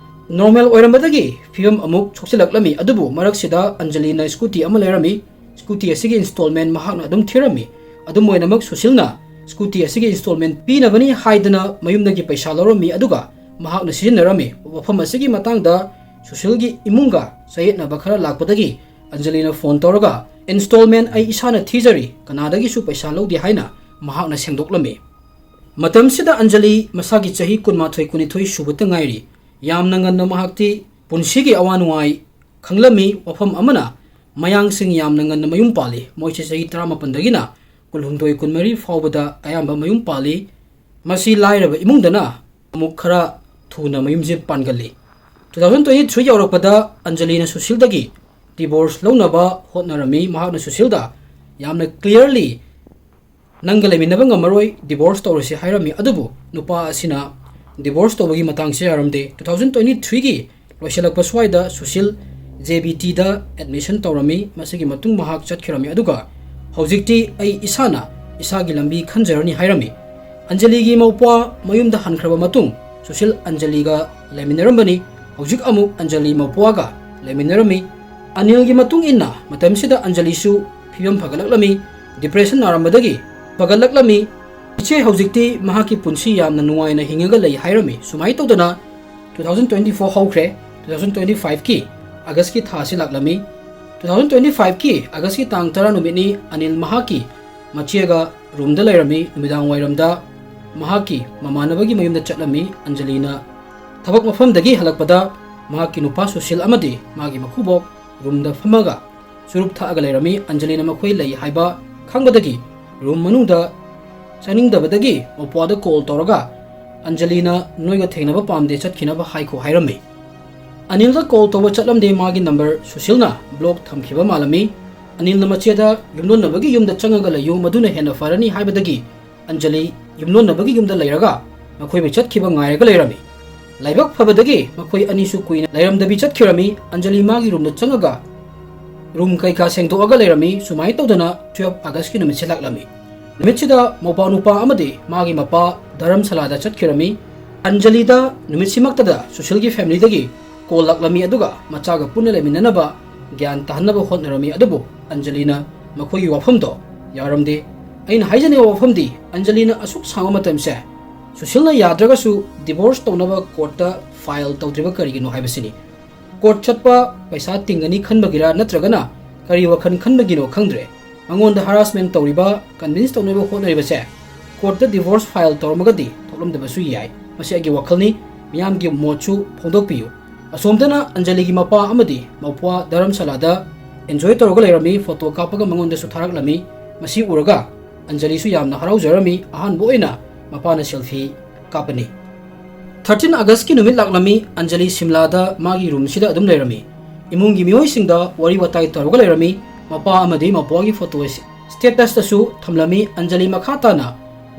Normal ꯑꯣꯏꯔꯝꯕꯗꯒꯤ ꯐꯤꯕꯝ ꯑꯃꯨꯛ ꯁꯣꯛꯆꯤꯜꯂꯛꯂꯝꯃꯤ꯫ ꯑꯗꯨꯕꯨ ꯃꯔꯛꯁꯤꯗ ꯑꯟꯖꯂꯤꯅ scooty ꯑꯃ ꯂꯩꯔꯝꯃꯤ꯫ Scooty ꯑꯁꯤꯒꯤ installment ꯃꯍꯥꯛꯅ ꯑꯗꯨꯝ ꯊꯤꯔꯝꯃꯤ꯫ ꯑꯗꯨꯝ ꯑꯣꯏꯅꯃꯛ ꯁꯨꯁꯤꯜꯅ scooty ꯑꯁꯤꯒꯤ installment ꯄꯤꯅꯕꯅꯤ ꯍꯥꯏꯗꯅ ꯃꯌꯨꯝꯗꯒꯤ ꯄꯩꯁꯥ ꯂꯧꯔꯝꯃꯤ, ꯑꯗꯨꯒ ꯃꯍꯥꯛꯅ ꯁꯤꯖꯤꯟꯅꯔꯝꯃꯤ꯫ ꯋꯥꯐꯝ ꯑꯁꯤꯒꯤ ꯃꯇꯥꯡꯗ ꯁꯨꯁꯤꯜꯒꯤ ꯏꯃꯨꯡꯒ ꯆꯌꯦꯠꯅꯕ ꯈꯔ ꯂꯥꯛꯄꯗꯒꯤ ꯑꯟꯖꯂꯤꯅ phone ꯇꯧꯔꯒ, "Installment ꯑꯩ ꯏꯁꯥꯅ ꯊꯤꯖꯔꯤ, ꯀꯅꯥꯗꯒꯤꯁꯨ ꯄꯩꯁꯥ ꯂꯧꯗꯦ" ꯍꯥꯏꯅ ꯃꯍꯥꯛꯅ ꯁꯦꯡꯗꯣꯛꯂꯝꯃꯤ꯫ ꯃꯇꯝꯁꯤꯗ ꯑꯟꯖꯂꯤ ꯃꯁꯥꯒꯤ ꯆꯍꯤ ꯀꯨꯟꯃꯥꯊꯣꯏ, ꯀꯨꯟꯅꯤꯊꯣꯏ ꯁꯨꯕꯇ ꯉꯥꯏꯔꯤ꯫ ꯌꯥꯝꯅ ꯉꯟꯅ ꯃꯍꯥꯛꯇꯤ ꯄꯨꯟꯁꯤꯒꯤ ꯑꯋꯥ ꯅꯨꯡꯉꯥꯏ ꯈꯪꯂꯝꯃꯤ꯫ ꯋꯥꯐꯝ ꯑꯃꯅ, ꯃꯌꯥꯡꯁꯤꯡ ꯌꯥꯝꯅ ꯉꯟꯅ ꯃꯌꯨꯝ ꯄꯥꯜꯂꯤ꯫ ꯃꯣꯏꯁꯦ ꯆꯍꯤ ꯇꯔꯥꯃꯥꯄꯟꯗꯒꯤꯅ ꯀꯨꯟꯍꯨꯝꯗꯣꯏ, ꯀꯨꯟꯃꯔꯤ ꯐꯥꯎꯕꯗ ꯑꯌꯥꯝꯕ ꯃꯌꯨꯝ ꯄꯥꯜꯂꯤ꯫ ꯃꯁꯤ ꯂꯥꯏꯔꯕ ꯏꯃꯨꯡꯗꯅ ꯑꯃꯨꯛ ꯈꯔ ꯊꯨꯅ ꯃꯌꯨꯝꯁꯦ ꯄꯥꯟꯒꯜꯂꯤ꯫ Two thousand twenty three ꯌꯧꯔꯛꯄꯗ ꯑꯟꯖꯂꯤꯅ ꯁꯨꯁꯤꯜꯗꯒꯤ divorce ꯂꯧꯅꯕ ꯍꯣꯠꯅꯔꯝꯃꯤ꯫ ꯃꯍꯥꯛꯅ ꯁꯨꯁꯤꯜꯗ ꯌꯥꯝꯅ clearly "ꯅꯪꯒ ꯂꯩꯃꯤꯟꯅꯕ ꯉꯝꯃꯔꯣꯏ, divorce ꯇꯧꯔꯁꯤ" ꯍꯥꯏꯔꯝꯃꯤ꯫ ꯑꯗꯨꯕꯨ ꯅꯨꯄꯥ ꯑꯁꯤꯅ divorce ꯇꯧꯕꯒꯤ ꯃꯇꯥꯡꯁꯦ ꯌꯥꯔꯝꯗꯦ꯫ Two thousand twenty three ꯒꯤ ꯂꯣꯏꯁꯤꯜꯂꯛꯄ ꯁ꯭ꯋꯥꯏꯗ ꯁꯨꯁꯤꯜ J B T ꯗ admission ꯇꯧꯔꯝꯃꯤ꯫ ꯃꯁꯤꯒꯤ ꯃꯇꯨꯡ ꯃꯍꯥꯛ ꯆꯠꯈꯤꯔꯝꯃꯤ꯫ ꯑꯗꯨꯒ "ꯍꯧꯖꯤꯛꯇꯤ ꯑꯩ ꯏꯁꯥꯅ ꯏꯁꯥꯒꯤ ꯂꯝꯕꯤ ꯈꯟꯖꯔꯅꯤ" ꯍꯥꯏꯔꯝꯃꯤ꯫ ꯑꯟꯖꯂꯤꯒꯤ ꯃꯧꯄ꯭ꯋꯥ ꯃꯌꯨꯝꯗ ꯍꯟꯈ꯭ꯔꯕ ꯃꯇꯨꯡ ꯁꯨꯁꯤꯜ ꯑꯟꯖꯂꯤꯒ ꯂꯩꯃꯤꯟꯅꯔꯝꯕꯅꯤ꯫ ꯍꯧꯖꯤꯛ ꯑꯃꯨꯛ ꯑꯟꯖꯂꯤ ꯃꯧꯄ꯭ꯋꯥꯒ ꯂꯩꯃꯤꯟꯅꯔꯝꯃꯤ꯫ ꯑꯅꯤꯜꯒꯤ ꯃꯇꯨꯡ ꯏꯟꯅ ꯃꯇꯝꯁꯤꯗ ꯑꯟꯖꯂꯤꯁꯨ ꯐꯤꯕꯝ ꯐꯒꯠꯂꯛꯂꯝꯃꯤ꯫ Depression ꯅꯥꯔꯝꯕꯗꯒꯤ ꯐꯒꯠꯂꯛꯂꯝꯃꯤ꯫ "ꯏꯆꯦ, ꯍꯧꯖꯤꯛꯇꯤ ꯃꯍꯥꯛꯀꯤ ꯄꯨꯟꯁꯤ ꯌꯥꯝꯅ ꯅꯨꯡꯉꯥꯏꯅ ꯍꯤꯡꯉꯒ ꯂꯩ" ꯍꯥꯏꯔꯝꯃꯤ꯫ ꯁꯨꯃꯥꯏꯅ ꯇꯧꯗꯅ two thousand twenty four ꯍꯧꯈ꯭ꯔꯦ꯫ Two thousand twenty five ꯀꯤ August ꯀꯤ ꯊꯥ ꯑꯁꯤ ꯂꯥꯛꯂꯝꯃꯤ꯫ Two thousand twenty five ꯀꯤ August ꯀꯤ ꯇꯥꯡ ꯇꯔꯥ ꯅꯨꯃꯤꯠꯅꯤ꯫ ꯑꯅꯤꯜ ꯃꯍꯥꯛꯀꯤ ꯃꯆꯦꯒ room ꯗ ꯂꯩꯔꯝꯃꯤ꯫ ꯅꯨꯃꯤꯗꯥꯡ ꯋꯥꯏꯔꯝꯗ ꯃꯍꯥꯛꯀꯤ ꯃꯃꯥꯟꯅꯕꯒꯤ ꯃꯌꯨꯝꯗ ꯆꯠꯂꯝꯃꯤ꯫ ꯑꯟꯖꯂꯤꯅ ꯊꯕꯛ ꯃꯐꯝꯗꯒꯤ ꯍꯜꯂꯛꯄꯗ ꯃꯍꯥꯛꯀꯤ ꯅꯨꯄꯥ ꯁꯨꯁꯤꯜ ꯑꯃꯗꯤ ꯃꯥꯒꯤ ꯃꯀꯨꯕꯣꯛ room ꯗ ꯐꯝꯃꯒ ꯆꯨꯔꯨꯞ ꯊꯛꯑꯒ ꯂꯩꯔꯝꯃꯤ꯫ ꯑꯟꯖꯂꯤꯅ ꯃꯈꯣꯏ ꯂꯩ ꯍꯥꯏꯕ ꯈꯪꯕꯗꯒꯤ room ꯃꯅꯨꯡꯗ ꯆꯪꯅꯤꯡꯗꯕꯗꯒꯤ ꯃꯧꯄ꯭ꯋꯥꯗ call ꯇꯧꯔꯒ, "ꯑꯟꯖꯂꯤꯅ ꯅꯣꯏꯒ ꯊꯦꯡꯅꯕ ꯄꯥꯝꯗꯦ, ꯆꯠꯈꯤꯅꯕ ꯍꯥꯏꯈꯣ" ꯍꯥꯏꯔꯝꯃꯤ꯫ ꯑꯅꯤꯜꯗ call ꯇꯧꯕ ꯆꯠꯂꯝꯗꯦ, ꯃꯥꯒꯤ number ꯁꯨꯁꯤꯜꯅ block ꯊꯝꯈꯤꯕ ꯃꯥꯜꯂꯝꯃꯤ꯫ ꯑꯅꯤꯜꯅ ꯃꯆꯦꯗ ꯌꯨꯝꯂꯣꯟꯅꯕꯒꯤ ꯌꯨꯝꯗ ꯆꯪꯉꯒ ꯂꯩꯌꯨ, ꯃꯗꯨꯅ ꯍꯦꯟꯅ ꯐꯔꯅꯤ ꯍꯥꯏꯕꯗꯒꯤ ꯑꯟꯖꯂꯤ ꯌꯨꯝꯂꯣꯟꯅꯕꯒꯤ ꯌꯨꯝꯗ ꯂꯩꯔꯒ ꯃꯈꯣꯏꯕꯨ ꯆꯠꯈꯤꯕ ꯉꯥꯏꯔꯒ ꯂꯩꯔꯝꯃꯤ꯫ ꯂꯥꯏꯕꯛ ꯐꯕꯗꯒꯤ ꯃꯈꯣꯏ ꯑꯅꯤꯁꯨ ꯀꯨꯏꯅ ꯂꯩꯔꯝꯗꯕꯤ ꯆꯠꯈꯤꯔꯝꯃꯤ꯫ ꯑꯟꯖꯂꯤ ꯃꯥꯒꯤ room ꯗ ꯆꯪꯉꯒ room ꯀꯩꯀꯥ ꯁꯦꯡꯗꯣꯛꯑꯒ ꯂꯩꯔꯝꯃꯤ꯫ ꯁꯨꯃꯥꯏꯅ ꯇꯧꯗꯅ twelve August ꯀꯤ ꯅꯨꯃꯤꯠꯁꯦ ꯂꯥꯛꯂꯝꯃꯤ꯫ ꯅꯨꯃꯤꯠꯁꯤꯗ ꯃꯧꯄꯥ ꯅꯨꯄꯥ ꯑꯃꯗꯤ ꯃꯥꯒꯤ ꯃꯄꯥ ꯙꯔꯝꯁꯥꯂꯥꯗ ꯆꯠꯈꯤꯔꯝꯃꯤ꯫ ꯑꯟꯖꯂꯤꯗ ꯅꯨꯃꯤꯠꯁꯤꯃꯛꯇꯗ ꯁꯨꯁꯤꯜꯒꯤ family ꯗꯒꯤ call ꯂꯥꯛꯂꯝꯃꯤ, ꯑꯗꯨꯒ ꯃꯆꯥꯒ ꯄꯨꯟꯅ ꯂꯩꯃꯤꯟꯅꯅꯕ ꯒ꯭ꯌꯥꯟ ꯇꯥꯍꯟꯅꯕ ꯍꯣꯠꯅꯔꯝꯃꯤ꯫ ꯑꯗꯨꯕꯨ ꯑꯟꯖꯂꯤꯅ ꯃꯈꯣꯏꯒꯤ ꯋꯥꯐꯝꯗꯣ ꯌꯥꯔꯝꯗꯦ꯫ ꯑꯩꯅ ꯍꯥꯏꯖꯅꯤꯡꯕ ꯋꯥꯐꯝꯗꯤ, ꯑꯟꯖꯂꯤꯅ ꯑꯁꯨꯛ ꯁꯥꯡꯕ ꯃꯇꯝꯁꯦ ꯁꯨꯁꯤꯜꯅ ꯌꯥꯗ꯭ꯔꯒꯁꯨ divorce ꯇꯧꯅꯕ court ꯇ file ꯇꯧꯗ꯭ꯔꯤꯕ ꯀꯔꯤꯒꯤꯅꯣ ꯍꯥꯏꯕꯁꯤꯅꯤ꯫ Court ꯆꯠꯄ ꯄꯩꯁꯥ ꯇꯤꯡꯒꯅꯤ ꯈꯟꯕꯒꯤꯔ ꯅꯠꯇ꯭ꯔꯒꯅ ꯀꯔꯤ ꯋꯥꯈꯜ ꯈꯟꯕꯒꯤꯅꯣ ꯈꯪꯗ꯭ꯔꯦ꯫ ꯃꯉꯣꯟꯗ harassment ꯇꯧꯔꯤꯕ, convince ꯇꯧꯅꯕ ꯍꯣꯠꯅꯔꯤꯕꯁꯦ court ꯇ divorce file ꯇꯧꯔꯝꯃꯒꯗꯤ ꯊꯣꯛꯂꯝꯗꯕꯁꯨ ꯌꯥꯏ꯫ ꯃꯁꯤ ꯑꯩꯒꯤ ꯋꯥꯈꯜꯅꯤ, ꯃꯤꯌꯥꯝꯒꯤ ꯃꯣꯠꯁꯨ ꯐꯣꯡꯗꯣꯛꯄꯤꯌꯨ꯫ ꯑꯁꯣꯝꯗꯅ ꯑꯟꯖꯂꯤꯒꯤ ꯃꯄꯥ ꯑꯃꯗꯤ ꯃꯧꯄ꯭ꯋꯥ ꯙꯔꯝꯁꯥꯂꯥꯗ enjoy ꯇꯧꯔꯒ ꯂꯩꯔꯝꯃꯤ, photo ꯀꯥꯞꯄꯒ ꯃꯉꯣꯟꯗꯁꯨ ꯊꯥꯔꯛꯂꯝꯃꯤ꯫ ꯃꯁꯤ ꯎꯔꯒ ꯑꯟꯖꯂꯤꯁꯨ ꯌꯥꯝꯅ ꯍꯔꯥꯎꯖꯔꯝꯃꯤ꯫ ꯑꯍꯥꯟꯕ ꯑꯣꯏꯅ ꯃꯄꯥꯅ selfie ꯀꯥꯞꯄꯅꯤ꯫ ꯊꯥꯔꯇꯤꯟ ꯑꯥꯒꯁꯀꯤ ꯅꯨꯃꯤꯠ ꯂꯥꯛꯂꯝꯃꯤ꯫ ꯑꯟꯖꯂꯤ ꯁꯤꯝꯂꯥꯗ ꯃꯥꯒꯤ ꯔꯨꯝꯁꯤꯗ ꯑꯗꯨꯝ ꯂꯩꯔꯝꯃꯤ꯫ ꯏꯃꯨꯡꯒꯤ ꯃꯤꯑꯣꯏꯁꯤꯡꯗ ꯋꯥꯔꯤ ꯋꯥꯇꯥꯏ ꯇꯧꯔꯒ ꯂꯩꯔꯝꯃꯤ꯫ ꯃꯄꯥ ꯑꯃꯗꯤ ꯃꯄ꯭ꯋꯥꯒꯤ ꯐꯣꯇꯣ ꯁ꯭ꯇꯦꯇꯁꯇꯁꯨ ꯊꯝꯂꯝꯃꯤ꯫ ꯑꯟꯖꯂꯤ ꯃꯈꯥ ꯇꯥꯅ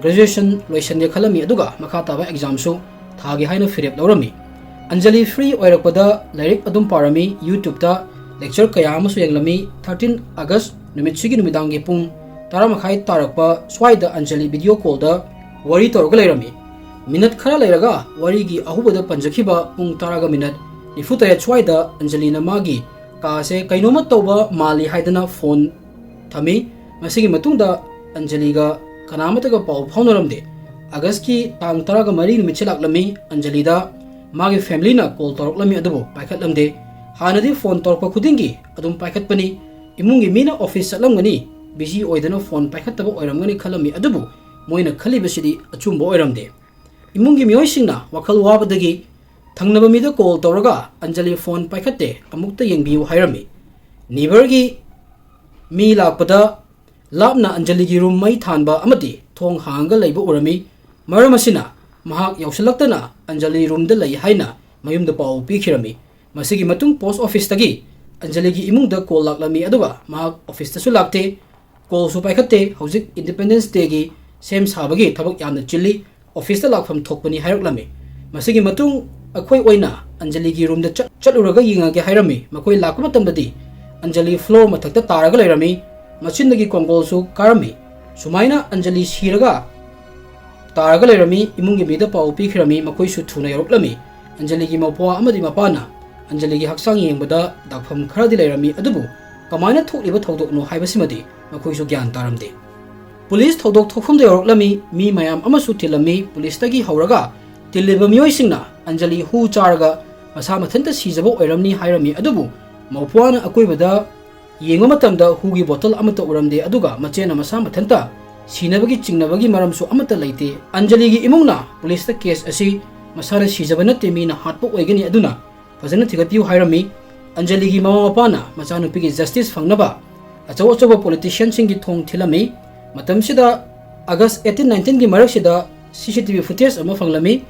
ꯒ꯭ꯔꯦꯖꯨꯑꯦꯁꯟ ꯂꯣꯏꯁꯟꯒꯦ ꯈꯜꯂꯝꯃꯤ, ꯑꯗꯨꯒ ꯃꯈꯥ ꯇꯥꯕ ꯑꯦꯛꯖꯥꯝꯁꯨ ꯊꯥꯒꯦ ꯍꯥꯏꯅ ꯐꯤꯔꯦꯞ ꯂꯧꯔꯝꯃꯤ꯫ ꯑꯟꯖꯂꯤ ꯐ꯭ꯔꯤ ꯑꯣꯏꯔꯛꯄꯗ ꯂꯥꯏꯔꯤꯛ ꯑꯗꯨꯝ ꯄꯥꯔꯝꯃꯤ꯫ ꯌꯨꯇ꯭ꯌꯨꯕꯇ ꯂꯦꯛꯆꯔ ꯀꯌꯥ ꯑꯃꯁꯨ ꯌꯦꯡꯂꯝꯃꯤ꯫ ꯊꯥꯔꯇꯤꯟ ꯑꯥꯒꯁ ꯅꯨꯃꯤꯠꯁꯤꯒꯤ ꯅꯨꯃꯤꯗꯥꯡꯒꯤ ꯄꯨꯡ ꯇꯔꯥ ꯃꯈꯥꯏ ꯇꯥꯔꯛꯄ ꯁ꯭ꯋꯥꯏꯗ ꯑꯟꯖꯂꯤ ꯚꯤꯗꯤꯑꯣ ꯀꯣꯜꯗ ꯋꯥꯔꯤ ꯇꯧꯔꯒ ꯂꯩꯔꯝꯃꯤ꯫ ꯃꯤꯅꯠ ꯈꯔ ꯂꯩꯔꯒ ꯋꯥꯔꯤꯒꯤ ꯑꯍꯧꯕꯗ ꯄꯟꯖꯈꯤꯕ ꯄꯨꯡ ꯇꯔꯥꯒ ꯃꯤꯅꯠ ꯅꯤꯐꯨ ꯇꯔꯦꯠ ꯁ꯭ꯋꯥꯏꯗ ꯑꯟꯖꯂꯤꯅ ꯃꯥꯒꯤ ꯀꯥꯁꯦ ꯀꯩꯅꯣꯝꯃ ꯇꯧꯕ ꯃꯥꯜꯂꯤ ꯍꯥꯏꯗꯅ ꯐꯣꯟ ꯊꯝꯃꯤ꯫ ꯃꯁꯤꯒꯤ ꯃꯇꯨꯡꯗ ꯑꯟꯖꯂꯤꯒ ꯀꯅꯥꯃꯠꯇꯒ ꯄꯥꯎ ꯐꯥꯎꯅꯔꯝꯗꯦ꯫ ꯑꯥꯒꯁꯀꯤ ꯇꯥꯡ ꯇꯔꯥꯒ ꯃꯔꯤ ꯅꯨꯃꯤꯠꯁꯦ ꯂꯥꯛꯂꯝꯃꯤ꯫ ꯑꯟꯖꯂꯤꯗ ꯃꯥꯒꯤ ꯐꯦꯃꯤꯂꯤꯅ ꯀꯣꯜ ꯇꯧꯔꯛꯂꯝꯃꯤ, ꯑꯗꯨꯕꯨ ꯄꯥꯏꯈꯠꯂꯝꯗꯦ꯫ ꯍꯥꯟꯅꯗꯤ ꯐꯣꯟ ꯇꯧꯔꯛꯄ ꯈꯨꯗꯤꯡꯒꯤ ꯑꯗꯨꯝ ꯄꯥꯏꯈꯠꯄꯅꯤ꯫ ꯏꯃꯨꯡꯒꯤ ꯃꯤꯅ ꯑꯣꯐꯤꯁ ꯆꯠꯂꯝꯒꯅꯤ, ꯕꯤꯖꯤ ꯑꯣꯏꯗꯅ ꯐꯣꯟ ꯄꯥꯏꯈꯠꯇꯕ ꯑꯣꯏꯔꯝꯒꯅꯤ ꯈꯜꯂꯝꯃꯤ, ꯑꯗꯨꯕꯨ ꯃꯣꯏꯅ ꯈꯜꯂꯤꯕꯁꯤꯗꯤ ꯑꯆꯨꯝꯕ ꯑꯣꯏꯔꯝꯗꯦ꯫ ꯏꯃꯨꯡꯒꯤ ꯃꯤꯑꯣꯏꯁꯤꯡꯅ ꯋꯥꯈꯜ ꯋꯥꯕꯗꯒꯤ ꯊꯪꯅꯕ ꯃꯤꯗ ꯀꯣꯜ ꯇꯧꯔꯒ ꯑꯟꯖꯂꯤ ꯐꯣꯟ ꯄꯥꯏꯈꯠꯇꯦ, ꯑꯃꯨꯛꯇ ꯌꯦꯡꯕꯤꯌꯨ ꯍꯥꯏꯔꯝꯃꯤ꯫ ꯅꯤꯕꯔꯒꯤ ꯃꯤ ꯂꯥꯛꯄꯗ ꯂꯥꯞꯅ ꯑꯟꯖꯂꯤꯒꯤ ꯔꯨꯝ ꯃꯩ ꯊꯥꯟꯕ ꯑꯃꯗꯤ ꯊꯣꯡ ꯍꯥꯡꯉꯒ ꯂꯩꯕ ꯎꯔꯝꯃꯤ꯫ ꯃꯔꯝ ꯑꯁꯤꯅ ꯃꯍꯥꯛ ꯌꯧꯁꯤꯜꯂꯛꯇꯅ ꯑꯟꯖꯂꯤ ꯔꯨꯝꯗ ꯂꯩ ꯍꯥꯏꯅ ꯃꯌꯨꯝꯗ ꯄꯥꯎ ꯄꯤꯈꯤꯔꯝꯃꯤ꯫ ꯃꯁꯤꯒꯤ ꯃꯇꯨꯡ ꯄꯣꯁ ꯑꯣꯐꯤꯁꯇꯒꯤ ꯑꯟꯖꯂꯤꯒꯤ ꯏꯃꯨꯡꯗ ꯀꯣꯜ ꯂꯥꯛꯂꯝꯃꯤ, ꯑꯗꯨꯒ ꯃꯍꯥꯛ ꯑꯣꯐꯤꯁꯇꯁꯨ ꯂꯥꯛꯇꯦ, ꯀꯣꯜꯁꯨ ꯄꯥꯏꯈꯠꯇꯦ꯫ ꯍꯧꯖꯤꯛ ꯏꯟꯗꯤꯄꯦꯟꯗꯦꯟꯁ ꯗꯦꯒꯤ ꯁꯦꯝ ꯁꯥꯕꯒꯤ ꯊꯕꯛ ꯌꯥꯝꯅ ꯆꯤꯜꯂꯤ, ꯑꯣꯐꯤꯁꯇ ꯂꯥꯛꯐꯝ ꯊꯣꯛꯄꯅꯤ ꯍꯥꯏꯔꯛꯂꯝꯃꯤ꯫ ꯃꯁꯤꯒꯤ ꯃꯇꯨꯡ ꯑꯩꯈꯣꯏ ꯑꯣꯏꯅ ꯑꯟꯖꯂꯤꯒꯤ ꯔꯨꯝꯗ ꯆꯠ-, ꯆꯠꯂꯨꯔꯒ ꯌꯦꯡꯉꯒꯦ ꯍꯥꯏꯔꯝꯃꯤ꯫ ꯃꯈꯣꯏ ꯂꯥꯛꯄ ꯃꯇꯝꯗꯗꯤ ꯑꯟꯖꯂꯤ ꯐ꯭ꯂꯣꯔ ꯃꯊꯛꯇ ꯇꯥꯔꯒ ꯂꯩꯔꯝꯃꯤ, ꯃꯆꯤꯟꯗꯒꯤ ꯀꯣꯡꯒꯣꯜꯁꯨ ꯀꯥꯔꯝꯃꯤ꯫ ꯁꯨꯃꯥꯏꯅ ꯑꯟꯖꯂꯤ ꯁꯤꯔꯒ ꯇꯥꯔꯒ ꯂꯩꯔꯝꯃꯤ꯫ ꯏꯃꯨꯡꯒꯤ ꯃꯤꯗ ꯄꯥꯎ ꯄꯤꯈꯤꯔꯝꯃꯤ, ꯃꯈꯣꯏꯁꯨ ꯊꯨꯅ ꯌꯧꯔꯛꯂꯝꯃꯤ꯫ ꯑꯟꯖꯂꯤꯒꯤ ꯃꯄ꯭ꯋꯥ ꯑꯃꯗꯤ ꯃꯄꯥꯅ ꯑꯟꯖꯂꯤꯒꯤ ꯍꯛꯆꯥꯡ ꯌꯦꯡꯕꯗ ꯗꯥꯛꯐꯝ ꯈꯔꯗꯤ ꯂꯩꯔꯝꯃꯤ, ꯑꯗꯨꯕꯨ ꯀꯃꯥꯏꯅ ꯊꯣꯛꯂꯤꯕ ꯊꯧꯗꯣꯛꯅꯣ ꯍꯥꯏꯕꯁꯤꯃꯗꯤ ꯃꯈꯣꯏꯁꯨ ꯒ꯭ꯌꯥꯟ ꯇꯥꯔꯝꯗꯦ꯫ ꯄꯨꯂꯤꯁ ꯊꯧꯗꯣꯛ ꯊꯣꯛꯐꯝꯗ ꯌꯧꯔꯛꯂꯝꯃꯤ, ꯃꯤ ꯃꯌꯥꯝ ꯑꯃꯁꯨ ꯇꯤꯜꯂꯝꯃꯤ꯫ ꯄꯨꯂꯤꯁꯇꯒꯤ ꯍꯧꯔꯒ ꯇꯤꯜꯂꯤꯕ ꯃꯤꯑꯣꯏꯁꯤꯡꯅ ꯑꯟꯖꯂꯤ ꯍꯨ ꯆꯥꯔꯒ ꯃꯁꯥ ꯃꯊꯟꯇ ꯁꯤꯖꯕ ꯑꯣꯏꯔꯝꯅꯤ ꯍꯥꯏꯔꯝꯃꯤ, ꯑꯗꯨꯕꯨ ꯃꯧꯄ꯭ꯋꯥꯅ ꯑꯀꯣꯏꯕꯗ ꯌꯦꯡꯕ ꯃꯇꯝꯗ ꯍꯨꯒꯤ ꯕꯣꯇꯜ ꯑꯃꯠꯇ ꯎꯔꯝꯗꯦ, ꯑꯗꯨꯒ ꯃꯆꯦꯅ ꯃꯁꯥ ꯃꯊꯟꯇ ꯁꯤꯅꯕꯒꯤ ꯆꯤꯡꯅꯕꯒꯤ ꯃꯔꯝꯁꯨ ꯑꯃꯠꯇ ꯂꯩꯇꯦ꯫ ꯑꯟꯖꯂꯤꯒꯤ ꯏꯃꯨꯡꯅ ꯄꯨꯂꯤꯁꯇ ꯀꯦꯁ ꯑꯁꯤ ꯃꯁꯥꯅ ꯁꯤꯖꯕ ꯅꯠꯇꯦ, ꯃꯤꯅ ꯍꯥꯠꯄ ꯑꯣꯏꯒꯅꯤ, ꯑꯗꯨꯅ ꯐꯖꯅ ꯊꯤꯒꯠꯄꯤꯌꯨ ꯍꯥꯏꯔꯝꯃꯤ꯫ ꯑꯟꯖꯂꯤꯒꯤ ꯃꯃꯥ ꯃꯄꯥꯅ ꯃꯆꯥꯅꯨꯄꯤꯒꯤ ꯖꯁꯇꯤꯁ ꯐꯪꯅꯕ ꯑꯆꯧ ꯑꯆꯧꯕ ꯄꯣꯂꯤꯇꯤꯁꯤꯌꯟꯁꯤꯡꯒꯤ ꯊꯣꯡ ꯊꯤꯜꯂꯝꯃꯤ꯫ ꯃꯇꯝꯁꯤꯗ ꯑꯥꯒꯁ ꯑꯩꯠꯇꯤꯟ ꯅꯥꯏꯟꯇꯤꯟꯒꯤ ꯃꯔꯛꯁꯤꯗ ꯁꯤ ꯁꯤ ꯇꯤ ꯚꯤ ꯐꯨꯇꯦꯖ ꯑꯃ ꯐꯪꯂꯝꯃꯤ꯫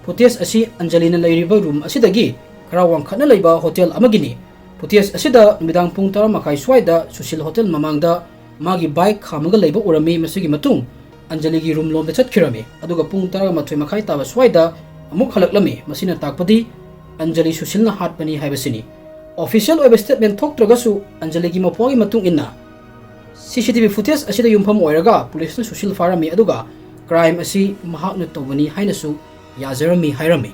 Footage ꯑꯁꯤ ꯑꯟꯖꯂꯤꯅ ꯂꯩꯔꯤꯕ room ꯑꯁꯤꯗꯒꯤ ꯈꯔ ꯋꯥꯡꯈꯠꯅ ꯂꯩꯕ hotel ꯑꯃꯒꯤꯅꯤ꯫ Footage ꯑꯁꯤꯗ ꯅꯨꯃꯤꯗꯥꯡ ꯄꯨꯡ ꯇꯔꯥ ꯃꯈꯥꯏ ꯁ꯭ꯋꯥꯏꯗ ꯁꯨꯁꯤꯜ hotel ꯃꯃꯥꯡꯗ ꯃꯥꯒꯤ bike ꯈꯥꯝꯃꯒ ꯂꯩꯕ ꯎꯔꯝꯃꯤ꯫ ꯃꯁꯤꯒꯤ ꯃꯇꯨꯡ ꯑꯟꯖꯂꯤꯒꯤ room ꯂꯣꯝꯗ ꯆꯠꯈꯤꯔꯝꯃꯤ, ꯑꯗꯨꯒ ꯄꯨꯡ ꯇꯔꯥꯃꯥꯊꯣꯏ ꯃꯈꯥꯏ ꯇꯥꯕ ꯁ꯭ꯋꯥꯏꯗ ꯑꯃꯨꯛ ꯍꯜꯂꯛꯂꯝꯃꯤ꯫ ꯃꯁꯤꯅ ꯇꯥꯛꯄꯗꯤ ꯑꯟꯖꯂꯤ ꯁꯨꯁꯤꯜꯅ ꯍꯥꯠꯄꯅꯤ ꯍꯥꯏꯕꯁꯤꯅꯤ꯫ Official ꯑꯣꯏꯕ statement ꯊꯣꯛꯇ꯭ꯔꯒꯁꯨ ꯑꯟꯖꯂꯤꯒꯤ ꯃꯄ꯭ꯋꯥꯒꯤ ꯃꯇꯨꯡ ꯏꯟꯅ, C C T V footage ꯑꯁꯤꯗ ꯌꯨꯝꯐꯝ ꯑꯣꯏꯔꯒ ꯄꯨꯂꯤꯁꯅ ꯁꯨꯁꯤꯜ ꯐꯥꯔꯝꯃꯤ, ꯑꯗꯨꯒ crime ꯑꯁꯤ ꯃꯍꯥꯛꯅ ꯇꯧꯕꯅꯤ ꯍꯥꯏꯅꯁꯨ ꯌꯥꯖꯔꯝꯃꯤ ꯍꯥꯏꯔꯝꯃꯤ꯫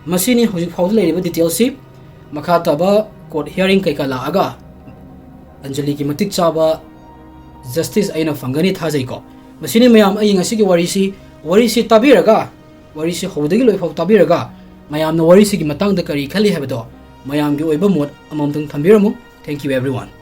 ꯃꯁꯤꯅꯤ ꯍꯧꯖꯤꯛ ꯐꯥꯎꯗ ꯂꯩꯔꯤꯕ detailꯁꯤ꯫ ꯃꯈꯥ ꯇꯥꯕ court hearing ꯀꯩꯀꯥ ꯂꯥꯛꯑꯒ ꯑꯟꯖꯂꯤꯒꯤ ꯃꯇꯤꯛ ꯆꯥꯕ justice ꯑꯩꯅ ꯐꯪꯒꯅꯤ ꯊꯥꯖꯩꯀꯣ꯫ ꯃꯁꯤꯅꯤ ꯃꯌꯥꯝ ꯑꯩꯒꯤ ꯉꯁꯤꯒꯤ ꯋꯥꯔꯤꯁꯤ꯫ ꯋꯥꯔꯤꯁꯤ ꯇꯥꯕꯤꯔꯒ, ꯋꯥꯔꯤꯁꯤ ꯍꯧꯕꯗꯒꯤ ꯂꯣꯏꯐꯥꯎ ꯇꯥꯕꯤꯔꯒ, ꯃꯌꯥꯝꯅ ꯋꯥꯔꯤꯁꯤꯒꯤ ꯃꯇꯥꯡꯗ ꯀꯔꯤ ꯈꯜꯂꯤ ꯍꯥꯏꯕꯗꯣ ꯃꯌꯥꯝꯒꯤ ꯑꯣꯏꯕ ꯃꯣꯠ ꯑꯃꯃꯝꯇꯪ ꯊꯝꯕꯤꯔꯝꯃꯨ꯫ Thank you everyone꯫